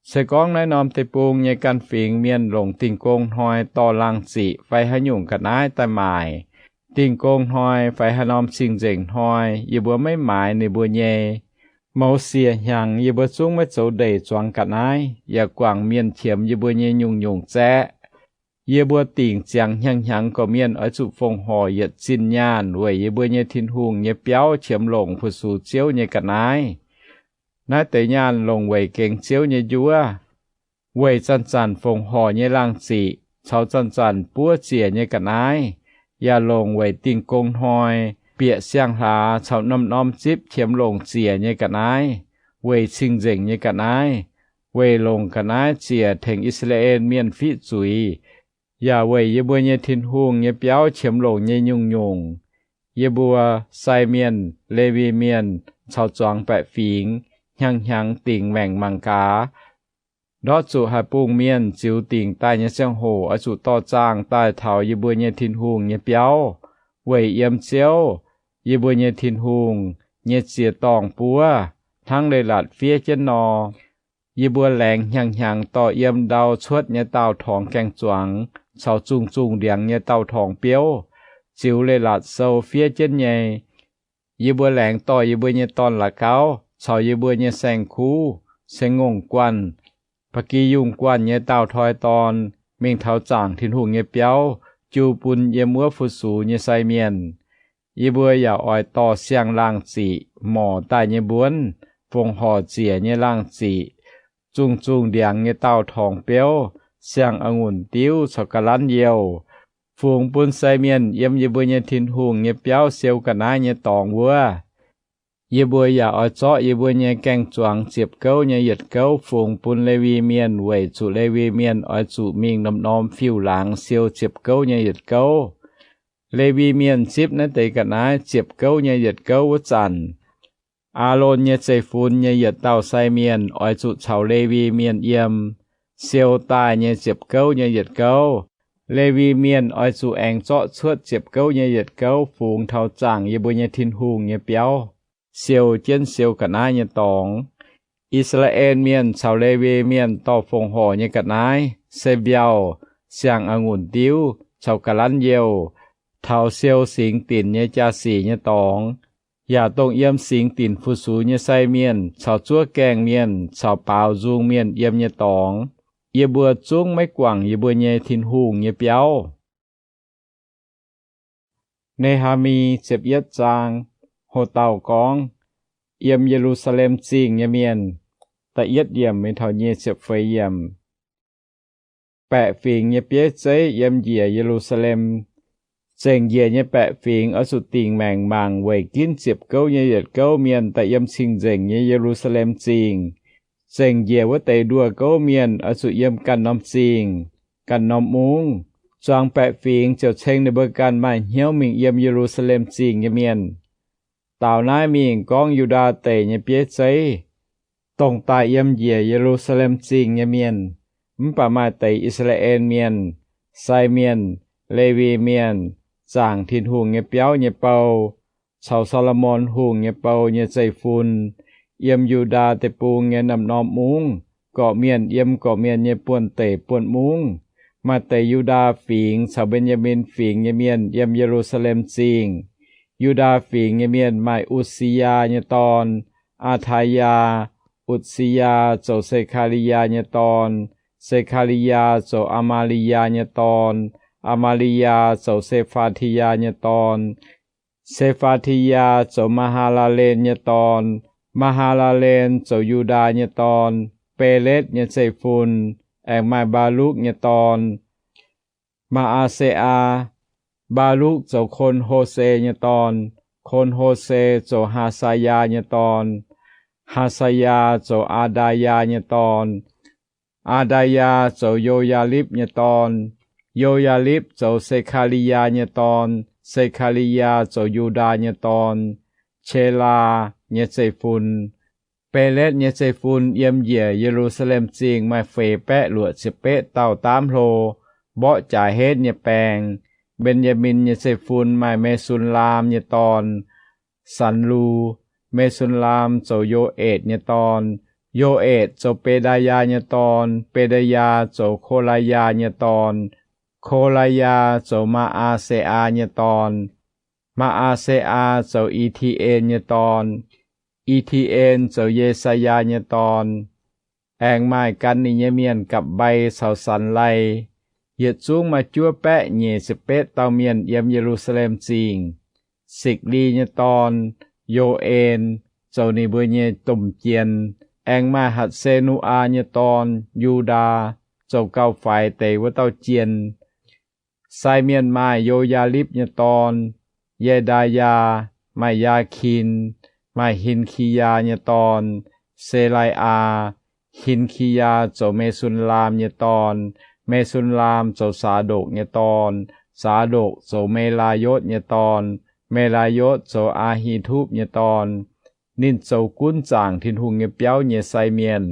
Se gorngv naaiv norm deic-bung nyei ganh fingx mienh longc Dingh Gong Hnoi dorh laangh ziqc fai haaix nyungc ga'naaiv daaih maaic, Dingh Gong Hnoi fai haaix norm cing-nzengc hnoi, yie mbuo maiv maaiz ninh mbuo nyei. Mouz siec hnyangx yie mbuo zungv maiv zoux ndeic zuangx ga'naaiv, yaac guangc mienh qiemx yie mbuo nyei nyungc-nyungc zaeqv. Yie mbuo dingc ziangx hnyangx-hnyangx gorqv-mienh oix zuqc fongc horc yietc zinh nyaanh weic yie mbuo nyei Tin-Hungh nyei biauv qiemx longc fu-sux Ziouv nyei ga'naaiv. Naaiv deix nyaanh longc weic gengx Ziouv nyei njuov, weic zanc-zanc fongc horc nyei laangh ziqc caux zanc-zanc buov ziec nyei ga'naaiv, yaac longc weic dingh gong hnoi, bieqc siang-hlaax caux norm-norm zipv qiemx longc ziec nyei ga'naaiv, weic cing-nzengc nyei ga'naaiv, weic longc ga'naaiv ziec tengx I^saa^laa^en Mienh fiqv zuiz, yaac weic yie mbuo nyei Tin-Hungh nyei biauv qiemx longc nyei nyungc-nyungc. Yie mbuo, sai mienh, Lewi Mienh caux zuangx baeqc fingx, hnyangx-hnyangx dingc maengc mangc gaax. Ndortv zuqc haaix bung mienh ziux dingc daaih nyei ziangh hoc oix zuqc dorh zaangh daaih taux yie mbuo nyei Tin-Hungh nyei biauv, weic yiem Ziouv, yie mbuo nyei Tin-Hungh, nyei ziex dorngh buov, hnangv leiz-latc fiev jienv nor. Yie mbuo laengz hnyangx-hnyangx dorh yiem ndau cuotv nyei daauh torngx gaeng-zuangx caux zungh-zungh ndiangx nyei daauh torngx biouv, ziux leiz-latc sou fiev jienv nyei. Yie mbuo laengz dorh yie mbuo nyei dorn-la'gauv caux yie mbuo nyei saeng-kuv, seng-ngongh guanh, ba'gi yungh guanh nyei daauh toi dorn, mingh taux zaangc Tin-Hungh nyei biauv, jiu bun yiem wuov fu-sux nyei sai mienh. Yie mbuo yaac oix dorh siang-laangh ziqc, morc daaih nyei mbuonv, fongc horc ziec nyei laangh ziqc, zungh-zungh ndiangx nyei daauh torngx biouv, siang-a'ngunc diuv caux ga'lanv youh, fungx bun sai mienh yiem yie mbuo nyei Tin-Hungh nyei biauv siou ga'naaiv nyei dorngx wuov. Yie mbuo yaac oix zorqv yie mbuo nyei gaeng-zuangx ziepc gouv nyei yietc gouv fungx bun Lewi Mienh weic zuqc Lewi Mienh oix zuqc mingh norm-norm fiuv-laangz siou ziepc gouv nyei yietc gouv. Lewi Mienh zipv naaiv deix ga'naaiv ziepc gouv nyei yietc gouv wuov zanc, Aalon nyei zeiv-fun nyei yietc dauh sai mienh oix zuqc caux Lewi Mienh yiem. Siou daaih nyei ziepc gouv nyei yietc gouv, Lewi Mienh oix zuqc aengx zorqv cuotv ziepc gouv nyei yietc gouv fungx taux zaangc yie mbuo nyei Tin-Hungh nyei biauv, siou jienv siou ga'naaiv nyei dorngx. I^saa^laa^en Mienh caux Lewi Mienh dorh fongc horc nyei ga'naaiv, se mbiauh, siang-a'ngunc diuv caux ga'lanv youh, taux siou singx dinc nyei jaa-sic nyei dorngx, yaac dongh yiem singx dinc fu-sux nyei sai mienh caux zuov gaengh mienh caux baaux nzung mienh yiem nyei dorngx. Yie mbuo zungv maiv guangc yie mbuo nyei Tin-Hungh nyei biauv. Ne^haa^mi ziepc yietv zaang. Ho dauh gorngv, Yiem Ye^lu^saa^lem Zingh nyei mienh. Da'yietv yiemc mingh taux nyic ziepc feix yiemc. Baeqc fingx nyei bieiv zeiv yiem njiec Ye^lu^saa^lem. Zengc njiec nyei baeqc fingx oix zuqc dingc maengc mangc weic ginv ziepc gouv nyei yietc gouv mienh daaih yiem cing-nzengc nyei Ye^lu^saa^lem Zingh. Zengc njiec wuov deix nduoh gouv mienh oix zuqc yiem ganh norm zingh, ganh norm mungv. Zuangx baeqc fingx ziouc ceng ninh mbuo ganh maaih hnyouv mingh yiem Ye^lu^saa^lem Zingh nyei mienh. Daaux naaiv mingh gorngv Yu^ndaa Deic nyei bieiv zeiv, dongh daaih yiem njiec Ye^lu^saa^lem Zingh nyei mienh, mv baac maaih deix I^saa^laa^en Mienh, sai mienh, Lewi Mienh, zaangc Tin-Hungh nyei biauv nyei bou, caux Saa^lo^morn Hungh nyei bou nyei zeiv-fun, yiem Yu^ndaa Deic-Bung nyei norm-norm mungv, gorqv-mienh yiem gorqv-mienh nyei buonh deic buonh mungv. Maaih deix Yu^ndaa Fingx caux Mben^yaa^min Fingx nyei mienh yiem Ye^lu^saa^lem Zingh. Yu^ndaa Fingx nyei mienh maaih Utc^si^yaa nyei dorn, Aa^taa^yaa. Utc^si^yaa zoux Se^kaa^li^yaa nyei dorn. Se^kaa^li^yaa zoux Aa^maa^li^yaa nyei dorn. Aa^maa^li^yaa zoux Se^faa^ti^yaa nyei dorn. Se^faa^ti^yaa zoux Maa^haa^laa^len nyei dorn. Maa^haa^laa^len zoux Yu^ndaa nyei dorn, Beletv nyei zeiv-fun, aengx maaih Mbaalukv nyei dorn, Maa^aa^se^aa. Mbaalukv zoux Kon^ho^se nyei dorn. Kon^ho^se zoux Haa^saa^yaa nyei dorn. Haa^saa^yaa zoux Aa^ndaa^yaa nyei dorn. Aa^ndaa^yaa zoux Yo^yaa^lipv nyei dorn. Yo^yaa^lipv zoux Se^kaa^li^yaa nyei dorn. Se^kaa^li^yaa zoux Yu^ndaa nyei dorn, Qelaa, nyei zeiv-fun. Beletv nyei zeiv-fun yiem njiec Ye^lu^saa^lem Zingh maaih feix baeqv luoqc ziepc betv dauh daamv hlo, mborqv jaaix henv nyei baeng. Mben^yaa^min nyei zeiv-fun maaih Me^sun^laam nyei dorn, Sanlu. Me^sun^laam zoux Yo^etc nyei dorn. Yo^etc zoux Bedaa^yaa nyei dorn. Bedaa^yaa zoux Ko^laa^yaa nyei dorn. Ko^laa^yaa zoux Maa^aa^se^aa nyei dorn. Maa^aa^se^aa zoux I^ti^en nyei dorn. I^ti^en zoux Ye^saa^yaa nyei dorn. Aengx maaih gan ninh nyei mienh gapv-mbai caux Sanx Lai. Yietc zungv maaih juov baeqv nyic ziepc betv dauh mienh yiem Ye^lu^saa^lem Zingh. Sikc^li nyei dorn, Yo^en, zoux ninh mbuo nyei domh jien. Aengx maaih Hatc^se^nu^aa nyei dorn, Yu^ndaa, zoux gauh faix deix wuov dauh jien. Sai mienh maaih Yo^yaa^lipv nyei dorn, Ye^ndaa^yaa, maaih Yaa^kin, maaih Hin^ki^yaa nyei dorn, Se^lai^aa. Hin^ki^yaa zoux Me^sun^laam nyei dorn, Me^sun^laam zoux Saa^ndokc nyei dorn, Saa^ndokc zoux Me^laa^yotv nyei dorn, Me^laa^yotv zoux Aa^hi^tupv nyei dorn. Ninh zoux gunv zaangc Tin-Hungh nyei biauv nyei sai mienh.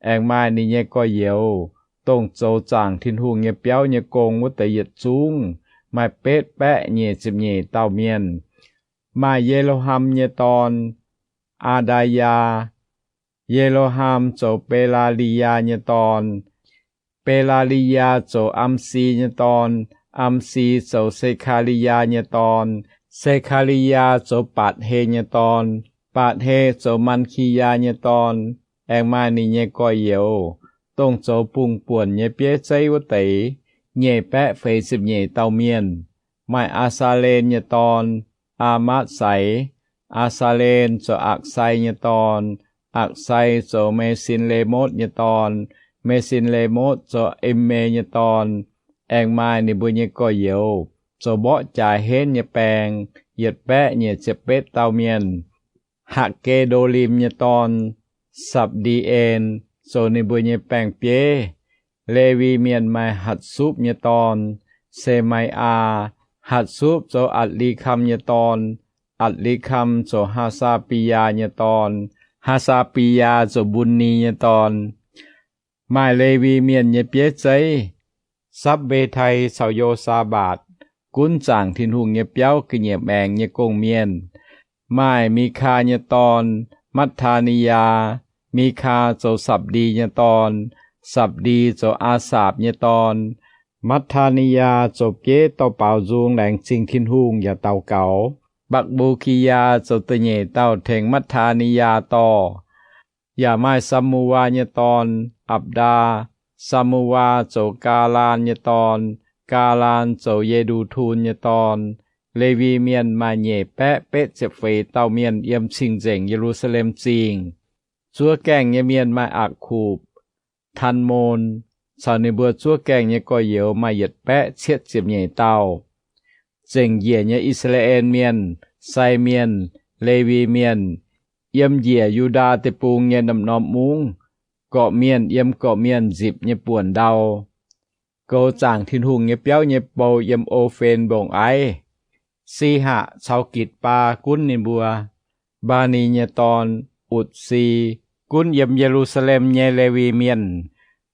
Aengx maaih ninh nyei gorx-youz, dongh zoux zaangc Tin-Hungh nyei biauv nyei gong wuov deix yietc zungv, maaih betv baeqv nyic ziepc nyeic dauh mienh. Maaih Yelohaam nyei dorn, Aa^ndaa^yaa. Yelohaam zoux Belaa^li^yaa nyei dorn. Belaa^li^yaa zoux Am^si nyei dorn. Am^si zoux Sekaa^li^yaa nyei dorn. Sekaa^li^yaa zoux Baatc^he nyei dorn. Baatc^he zoux Man^ki^yaa nyei dorn. Aengx maaih ninh nyei gorx-youz, dongh zoux bungx-buonc nyei bieiv zeiv wuov deix, nyeic baeqv feix ziepc nyeic dauh mienh. Maaih Aa^saa^len nyei dorn, Aa^matv^sai. Aa^saa^len zoux Aqc^sai nyei dorn. Aqc^sai zoux Me^sin^le^motv nyei dorn. Me^sin^le^motv zoux Im^me nyei dorn. Aengx maaih ninh mbuo nyei gorx-youz, zoux mborqv jaaix henv nyei baeng, yietc baeqv nyic ziepc betv dauh mienh. Hakv^ge^ndo^lim nyei dorn, Sapc^ndi^en, zoux ninh mbuo nyei baeng-bieiv. Lewi Mienh maaih Hatc^supv nyei dorn, Se^mai^aa. Hatc^supv zoux Atc^li^kam nyei dorn. Atc^li^kam zoux Haa^saa^bi^yaa nyei dorn. Haa^saa^bi^yaa zoux Mbun^ni nyei dorn. Maaih Lewi Mienh nyei bieiv zeiv, Sapv^mbe^tai caux Yo^saa^mbatc, gunv zaangc Tin-Hungh nyei biauv ga'nyiec maengx nyei gong-mienh. Maaih Mikaa nyei dorn, Matv^taa^ni^yaa. Mikaa zoux Sapc^ndi nyei dorn. Sapc^ndi zoux Aasaapc nyei dorn. Matv^taa^ni^yaa zoux bieiv dorh baaux nzung laengz zingh Tin-Hungh yaac daux gaux. Mbakc^mbu^ki^yaa zoux da'nyeic dauh tengx Matv^taa^ni^yaa dorh. Yaac maaih Saa^mu^waa nyei dorn, Apc^ndaa. Saa^mu^waa zoux Gaalaan nyei dorn. Gaalaan zoux Ye^ndu^tun nyei dorn. Lewi Mienh maaih nyeic baeqv betv ziepc feix dauh mienh yiem cing-nzengc Ye^lu^saa^lem Zingh. Zuov gaengh nyei mienh maaih Aqv^kupc, Tan^mon, caux ninh mbuo zuov gaengh nyei gorx-youz maaih yietc baeqv cietv ziepc nyeic dauh. Zengc njiec nyei I^saa^laa^en Mienh, sai mienh, Lewi Mienh, yiem njiec Yu^ndaa Deic-Bung nyei norm-norm mungv, gorqv-mienh yiem gorqv-mienh nzipc nyei buonc ndau. Goux zaangc Tin-Hungh nyei biauv nyei bou yiem O^fen Mbong-Aiv. Sihaqc caux Gitc^baa gunv ninh mbuo. Mbaa^ni nyei dorn, Utc^si, gunv yiem Ye^lu^saa^lem nyei Lewi Mienh.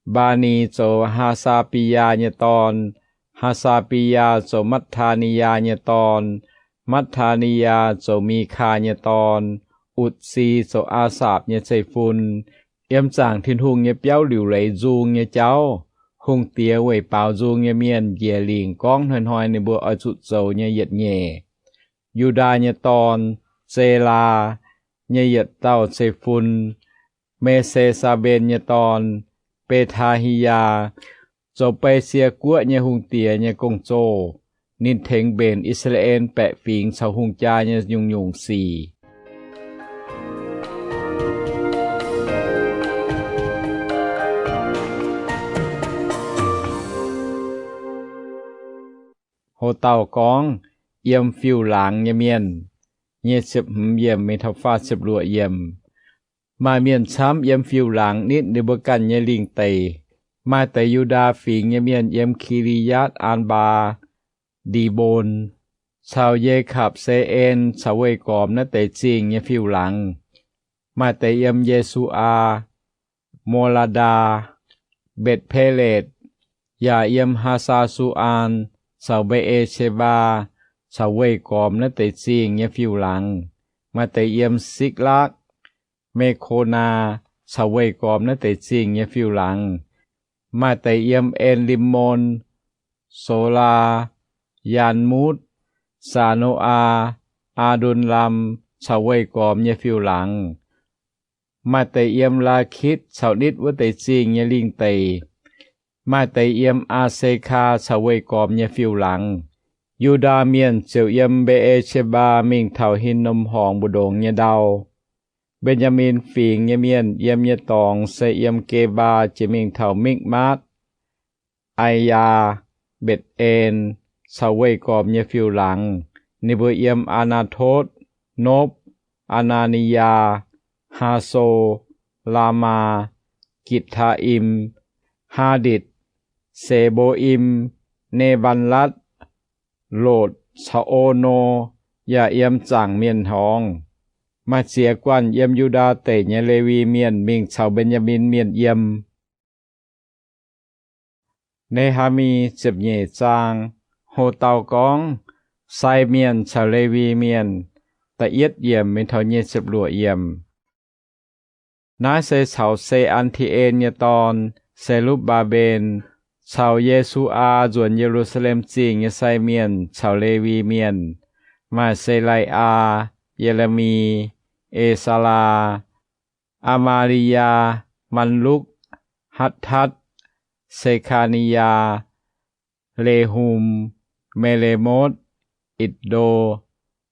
Mbaa^ni zoux Haa^saa^bi^yaa nyei dorn. Haa^saa^bi^yaa zoux Matv^taa^ni^yaa nyei dorn. Matv^taa^ni^yaa zoux Mikaa nyei dorn. Utc^si zoux Aasaapc nyei zeiv-fun. Yiem zaangc Tin-Hungh nyei biauv liuc leiz nzung nyei jauv, hungh diex weic baaux nzung nyei mienh njiec lingc gorngv hnoi-hnoi ninh mbuo oix zuqc zoux nyei yietc nyeic. Yu^ndaa nyei dorn, Zelaa, nyei yietc dauh zeiv-fun. Me^se^saa^mben nyei dorn, Be^taa^hi^yaa, zoux Beisie Guoqv nyei hungh diex nyei gong-zoh. Ninh tengx mbenc I^saa^laa^en baeqc fingx caux hungh jaa nyei nyungc-nyungc sic. Ho dauh gorngv, yiem fiuv-laangz nyei mienh, nyic ziepc hmz yiemc mingh taux faah ziepc luoqc yiemc. Maaih mienh camv yiem fiuv-laangz nitv ninh mbuo ganh nyei lingh deic. Maaih deix Yu^ndaa Fingx nyei mienh yiem Ki^li^yaatv, Aan^mbaa, Ndi^mbon, caux Ye^kapv^se^en caux weih gormx naaiv deix zingh nyei fiuv-laangz. Maaih deix yiem Ye^su^aa, Mo^laa^ndaa, Mbetc^pe^letc, yaac yiem Haa^saa^su^an caux Mbe^e^qe^mbaa caux weih gormx naaiv deix zingh nyei fiuv-laangz. Maaih deix yiem Sikv^laakv, Me^ko^naa caux weih gormx naaiv deix zingh nyei fiuv-laangz. Maaih deix yiem En^lim^mon, Solaa, Yaan^mutv, Saa^no^aa, Aa^ndon^lam caux weih gormx nyei fiuv-laangz. Maaih deix yiem Laakitv caux nitv wuov deix zingh nyei lingh deic. Maaih deix yiem Aa^se^kaa caux weih gormx nyei fiuv-laangz. Yu^ndaa Mienh ziouc yiem Mbe^e^qie^mbaa mingh taux Hin^nom Horngc mbu'ndongx nyei ndau. Mben^yaa^min Fingx nyei mienh yiem nyei dorngx se yiem Ge^mbaa jiex mingh taux Mikv^maatv, Aa^yaa, Mbetc^en caux weih gormx nyei fiuv-laangz. Ninh mbuo yiem Aa^naa^totv, Nopv, Aa^naa^ni^yaa, Haaso, Laamaa, Gitc^taa^im, Haaditc, Se^mbo^im, Ne^mbaan^latv, Lotc caux O^no, yaac yiem zaangc mienh hnyangx. Maaih ziex guanh yiem Yu^ndaa Deic nyei Lewi Mienh mingh caux Mben^yaa^min Mienh yiem. Ne^haa^mi ziepc nyeic zaang. Ho dau gorngv Sai Mienh caux Lewi Mienh. Da'yietv yiemc mingh taux nyic ziepc luoqc yiemc. Naaiv se caux Se^an^ti^en nyei dorn, Se^lupv^mbaa^mben, caux Ye^su^aa nzuonx Ye^lu^saa^lem Zingh nyei sai mienh caux Lewi Mienh, maaih Se^lai^aa, Ye^le^mi, E^saa^laa, Aa^maa^li^yaa, Malukv, Hatv^tatv, Se^kaa^ni^yaa, Lehum, Me^le^motv, Itc^ndo,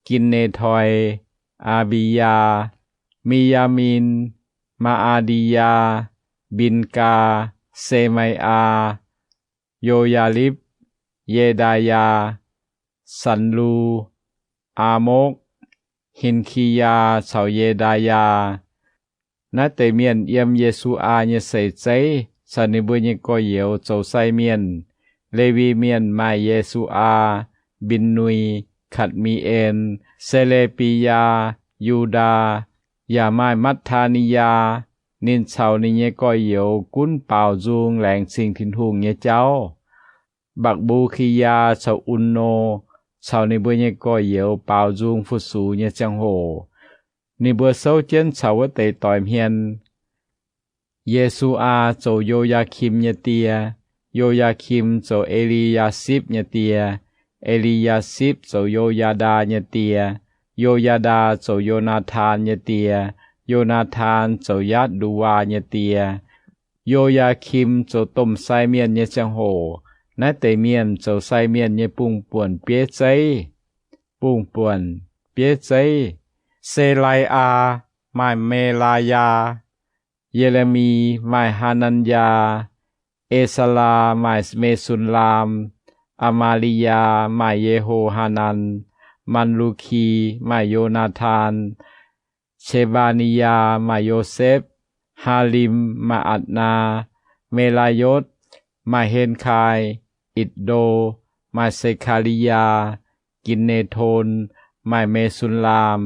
Gin^ne^toi, Aa^mbi^yaa, Mi^yaa^min, Maa^aa^ndi^yaa, Mbin^gaa, Se^mai^aa, Yo^yaa^lipv, Ye^ndaa^yaa, Sanlu, Aa^mokv, Hin^ki^yaa caux Ye^ndaa^yaa. Naaiv deix mienh yiem Ye^su^aa nyei seix zeiv caux ninh mbuo nyei gorx-youz zoux sai mienh. Lewi Mienh maaih Ye^su^aa, Mbin^nui, Katc^mi^en, Se^le^bi^yaa, Yu^ndaa, yaac maaih Matv^taa^ni^yaa. Ninh caux ninh nyei gorx-youz gunv baaux nzung laengz zingh Tin-Hungh nyei jauv. Mbakc^mbu^ki^yaa caux Un^no caux ninh mbuo nyei gorx-youz baaux nzung fu-sux nyei ziangh hoc, ninh mbuo souv jienv caux wuov deix doix hmien. Ye^su^aa zoux Yo^yaa^kim nyei die. Yo^yaa^kim zoux E^li^yaa^sipv nyei die. E^li^yaa^sipv zoux Yo^yaa^ndaa nyei die. Yo^yaa^ndaa zoux Yo^naa^taan nyei die. Yo^naa^taan zoux Yaatv^ndu^waa nyei die. Yo^yaa^kim zoux domh sai mienh nyei ziangh hoc, naaiv deix mienh zoux sai mienh nyei bungx-buonc bieiv zeiv. Bungx-buonc bieiv zeiv. Se^lai^aa, maaih Me^laa^yaa. Ye^le^mi, maaih Haa^nan^yaa. E^saa^laa, maaih Me^sun^laam. Aa^maa^li^yaa, maaih Ye^ho^haa^nan. Maa^lu^ki, maaih Yo^naa^taan. Se^mbaa^ni^yaa, maaih Yosepv. Haalim, maaih Atc^naa. Me^laa^yotv, maaih Hen^kai. Itc^ndo, maaih Se^kaa^li^yaa. Gin^ne^ton, maaih Me^sun^laam.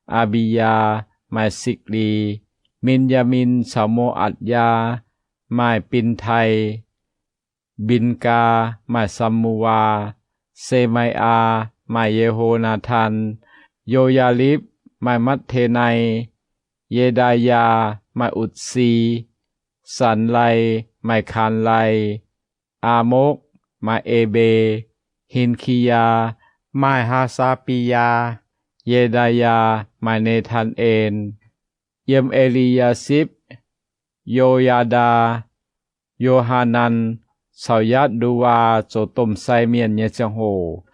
Aa^mbi^yaa, maaih Sikc^li. Min^yaa^min caux Mo^atc^yaa, maaih Bin^tai. Mbin^gaa, maaih Saa^mu^waa. Se^mai^aa, maaih Ye^ho^naa^taan. Yo^yaa^lipv, maaih Matv^te^nai. Ye^ndaa^yaa, maaih Utc^si. Saanx^lai, maaih Kaan^lai. Aa^mokv, maaih E^mbe. Hin^ki^yaa, maaih Haa^saa^bi^yaa. Ye^ndaa^yaa, maaih Ne^taan^en. Yiem E^li^yaa^sipv, Yo^yaa^ndaa, Yo^haa^nan caux Yaatv^ndu^waa zoux domh sai mienh nyei ziangh hoc,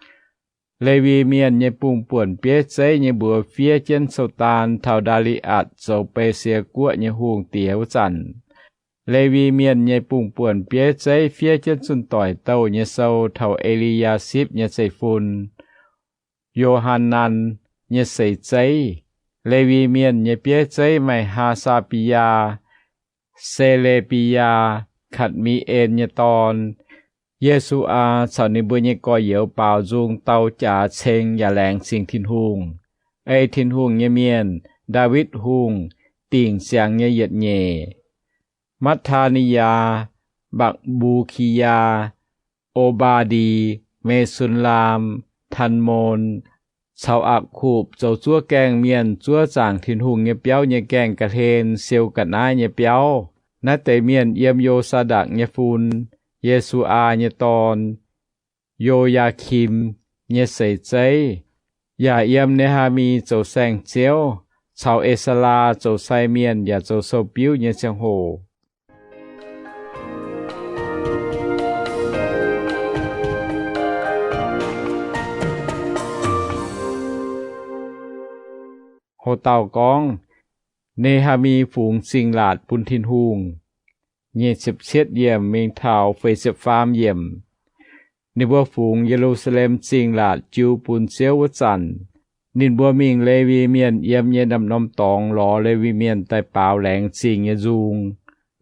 Lewi Mienh nyei bungx-buonc bieiv zeiv nyei mbuox fiev jienv sou-daan taux Ndaa^li^atc zoux Besie Guoqv nyei hungh diex wuov zanc. Lewi Mienh nyei bungx-buonc bieiv zeiv fiev jienv zunh doic douh nyei sou taux E^li^yaa^sipv nyei zeiv-fun, Yo^haa^nan, nyei seix zeiv. Lewi Mienh nyei bieiv zeiv maaih Haa^saa^bi^yaa, Se^le^bi^yaa, Katc^mi^en nyei dorn. Ye^su^aa caux ninh mbuo nyei gorx-youz baaux nzung dau jaax ceng yaac laengz zingh Tin-Hungh, ei Tin-Hungh nyei mienh, Ndaawitv Hungh, dingc ziangx nyei yietc nyeic. Matv^taa^ni^yaa, Mbakc^mbu^ki^yaa, O^mbaa^ndi, Me^sun^laam, Taan^mon, caux Aqv^kupc zoux zuov gaengh mienh zuov zaangc Tin-Hungh nyei biauv nyei gaengh ga'hlen siou ga'naaiv nyei biauv. Naaiv deix mienh yiem Yo^saa^ndakc nyei fun, Ye^su^aa nyei dorn, Yo^yaa^kim, nyei seix zeiv, yaac yiem Ne^haa^mi zoux saeng-ziouv caux E^saa^laa zoux sai mienh yaac zoux sou-biuv nyei ziangh hoc. Ho dauh gorngv, Ne^haa^mi fungx zingh laatc bun Tin-Hungh. Nyic ziepc cietv yiemc mingh taux feix ziepc faam yiemc. Ninh mbuo fungx Ye^lu^saa^lem zingh laatc jiu bun Ziouv wuov zanc, ninh mbuo mingh Lewi Mienh yiem nyei norm-norm dorngx lorz Lewi Mienh daaih baaux laengz zingh nyei nzung,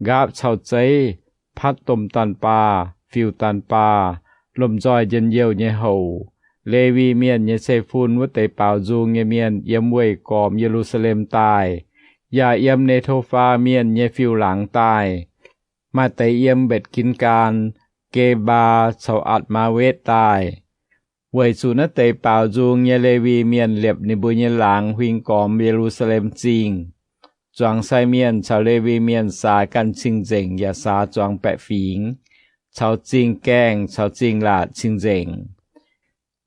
nqaapv cau zeiv, patv domh daanh baah, fiuv daanh baah, lomh nzoih njien-youh nyei houc. Lewi Mienh nyei zeiv-fun wuov deix baaux nzung nyei mienh yiem weih gormx Ye^lu^saa^lem daaih, yaac yiem Ne^to^faa Mienh nyei fiuv-laangz daaih. Maaih deix yiem Mbetc^gin^gaan, Ge^mbaa caux Atc^maa^wetv daaih. Weic zuqc naaiv deix baaux nzung nyei Lewi Mienh liepc ninh mbuo nyei laangz huing gormx Ye^lu^saa^lem Zingh. Zuangx sai mienh caux Lewi Mienh saax ganh cing-nzengc yaac saax zuangx baeqc fingx, caux zingh gaengh caux zingh laatc cing-nzengc.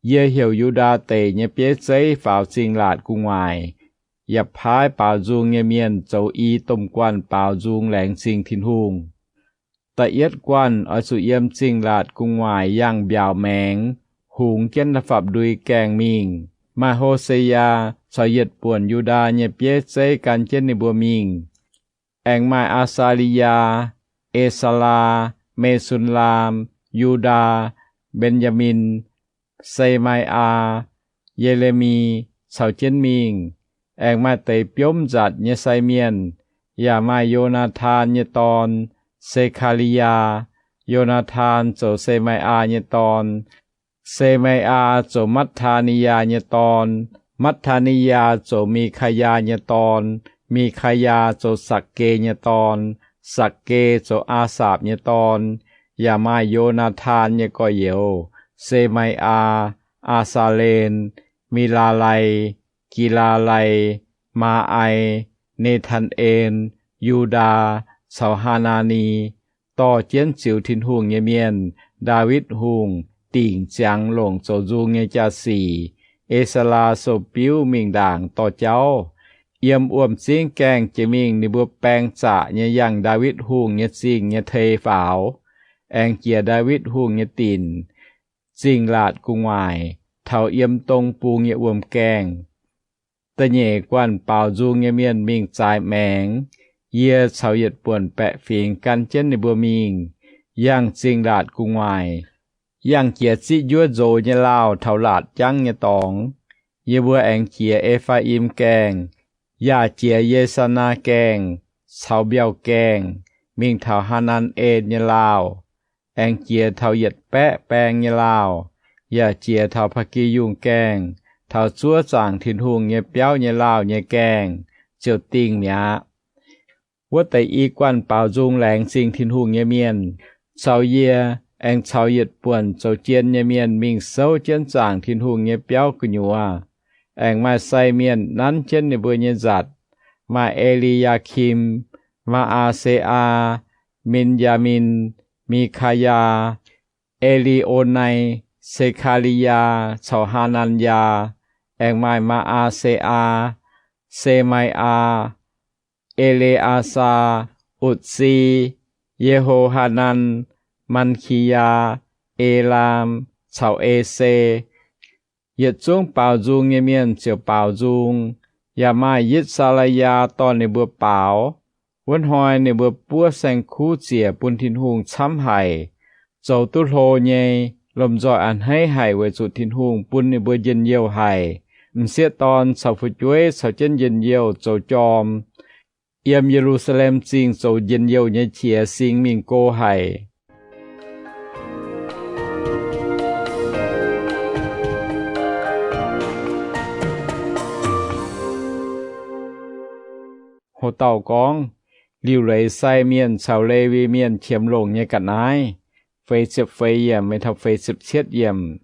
Yie heuc Yu^ndaa Deic nyei bieiv zeiv faaux zingh laatc gu'nguaaic, yaac paaiv baaux nzung nyei mienh zoux i domh guanh baaux nzung laengz zingh Tin-Hungh. Da'yietv guanh oix zuqc yiem zingh laatc gu'nguaaic yangh mbiaauc maengx, hungx jienv da'fapv-ndui gaengh mingh. Maaih Ho^se^yaa caux yietc buonc Yu^ndaa nyei bieiv zeiv gan jienv ninh mbuo mingh. Aengx maaih Aa^saa^li^yaa, E^saa^laa, Me^sun^laam, Yu^ndaa, Mben^yaa^min, Se^mai^aa, Ye^le^mi caux jienv mingh. Aengx maaih deix biomv nzatc nyei sai mienh, yaac maaih Yo^naa^taan nyei dorn, Se^kaa^li^yaa. Yo^naa^taan zoux Se^mai^aa nyei dorn. Se^mai^aa zoux Matv^taa^ni^yaa nyei dorn. Matv^taa^ni^yaa zoux Mi^kaa^yaa nyei dorn. Mi^kaa^yaa zoux Saqc^ge nyei dorn. Saqc^ge zoux Aa^sapc nyei dorn. Yaac maaih Yo^naa^taan nyei gorx-youz, Se^mai^aa, Aa^saa^len, Milaa^lai, Gilaa^lai, Maa^ai, Ne^taan^en, Yu^ndaa, caux Haa^naa^ni, dorh jienv ziux Tin-Hungh nyei mienh, Ndaawitv Hungh, dingc ziangx longc zoux nzung nyei jaa-sic, E^saa^laa sou-biuv mingh ndaangc dorh jauv. Yiem wuom-zingv gaengh jiex mingh ninh mbuo baeng zaqc nyei yangh Ndaawitv Hungh nyei zingh nyei tei faaux, aengx jiex Ndaawitv Hungh nyei dinc, zingh laatc gu'nguaaic, taux yiem dong bung nyei wuom-gaengh. Da'nyeic guanh baaux nzung nyei mienh mingh zaaix maengx. Yie caux yietc buonc baeqc fingx gan jienv ninh mbuo mingh, yangh zingh laatc gu'nguaaic, yangh jiex ziqv njuov nzox nyei laauh taux laatc jangv nyei dorngx. Yie mbuo aengx jiex E^faa^im Gaengh, yaac jiex Ye^saa^naa Gaengh caux mbiauh gaengh, mingh taux Haa^nan En nyei laauh, aengx jiex taux yietc baeqv baeng nyei laauh, yaac jiex taux Baa^gi Yungh Gaengh, taux zuov zaangc Tin-Hungh nyei biauv nyei laauh nyei gaengh, ziouc dingh mi'aqv. Wuov deix i guanh baaux nzung laengz zingh Tin-Hungh nyei mienh, caux yie, aengx caux yietc buonc zoux jien nyei mienh mingh souv jienv zaangc Tin-Hungh nyei biauv gu'nyuoz. Aengx maaih sai mienh nanv jienv ninh mbuo nyei nzatc, maaih E^li^yaa^kim, Maa^aa^se^aa, Min^yaa^min, Mikaa^yaa, E^li^o^nai, Se^kaa^li^yaa caux Haa^nan^yaa. Aengx maaih Maa^aa^se^aa, Se^mai^aa, E^le^aa^saa, Utc^si, Ye^ho^haa^nan, Maa^ki^yaa, Elaam caux E^se. Yietc zungv baaux nzung nyei mienh ziouc baaux nzung, yaac maaih Yitv^saa^laa^yaa dorh ninh mbuo baaux. Wuov hnoi ninh mbuo buov saeng-kuv ziec bun Tin-Hungh camv haic, zoux duqv hlo nyei, lomh nzoih a'hneiv haic weic zuqc Tin-Hungh bun ninh mbuo njien-youh haic. M'sieqv dorn caux fu'jueiv caux jienv njien-youh zoux jorm, yiem Ye^lu^saa^lem Zingh zoux njien-youh nyei qiex sing mingh go haic. Ho dauh gorngv, Liuc leiz sai mienh caux Lewi Mienh qiemx longc nyei ga'naaiv. Feix ziepc feix yiemc mingh taux feix ziepc cietv yiemc.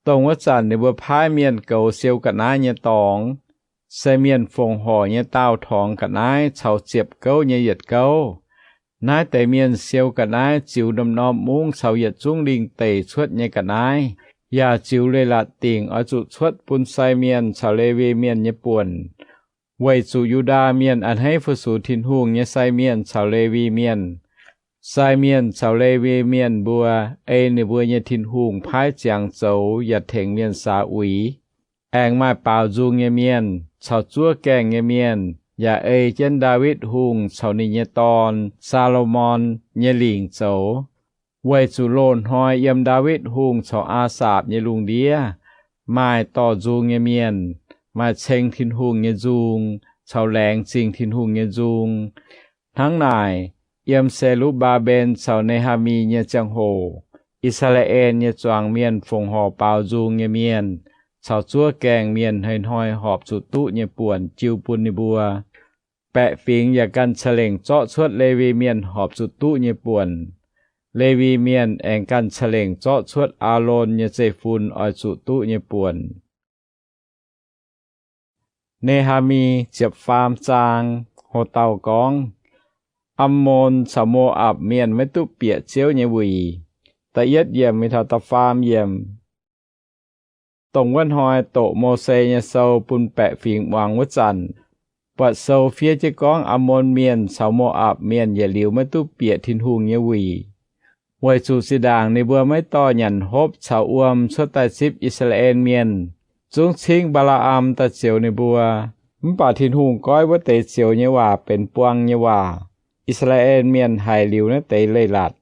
Dongh wuov zanc ninh mbuo paaiv mienh goux siou ga'naaiv nyei dorngx. Sai mienh fongc horc nyei daauh torngx ga'naaiv caux ziepc gouv nyei yietc gouv. Naaiv deix mienh siou ga'naaiv ziux norm-norm mungv caux yietc zungv lingh deic cuotv nyei ga'naaiv, yaac ziux leiz-latc dingc oix zuqc cuotv bun sai mienh caux Lewi Mienh nyei buonc. Weic zuqc Yu^ndaa Mienh a'hneiv fu-sux Tin-Hungh nyei sai mienh caux Lewi Mienh. Sai mienh caux Lewi Mienh mbuo ei ninh mbuo nyei Tin-Hungh paaiv ziangx zoux yaac tengx mienh saax uix. aengx maaih baaux nzung nyei mienh caux zuov gaengh nyei mienh yaac ei jienv Ndaawitv Hungh caux ninh nyei dorn, Saa^lo^morn, nyei lingc zoux, weic zuqc loz-hnoi yiem Ndaawitv Hungh caux Aasaapc nyei lungh ndiev maaih dorh nzung nyei mienh, maaih ceng Tin-Hungh nyei nzung caux laengz zingh Tin-Hungh nyei nzung. Hnangv naaic, yiem Se^lu^mbaa^mben caux Ne^haa^mi nyei ziangh hoc, I^saa^laa^en nyei zuangx mienh fongc horc baaux nzung nyei mienh caux zuov gaengh mienh hnoi-hnoi horpc zuqc duqv nyei buonc jiu bun ninh mbuo. Baeqc fingx yaac ganh ca'lengc zorqv cuotv Lewi Mienh horpc zuqc duqv nyei buonc. Lewi Mienh aengx ganh ca'lengc zorqv cuotv Aalon nyei zeiv-fun oix zuqc duqv nyei buonc. Ne^haa^mi ziepc faam zaang. Hoc dauh gorngv, Ammon caux Mo^apc Mienh maiv duqv bieqc Ziouv nyei wuic. Da'yietv yiemc mingh taux da'faam yiemc. Dongh wuov hnoi doqc Mose nyei sou bun baeqc fingx muangx wuov zanc, buatc sou fiev jienv gorngv Ammon Mienh caux Mo^apc Mienh yietc liuz maiv duqv bieqc Tin-Hungh nyei wuic, weic zuqc zinh ndaangc ninh mbuo maiv dorh nyanc hopv caux wuom cuotv daaih zipv I^saa^laa^en Mienh, zungv cingv Mbaa^laa^am daaih zioux ninh mbuo. Mv baac Tin-Hungh goiv wuov deix zioux nyei waac benx buang nyei waac. I^saa^laa^en Mienh haiz liuz naaiv deix leiz-latc,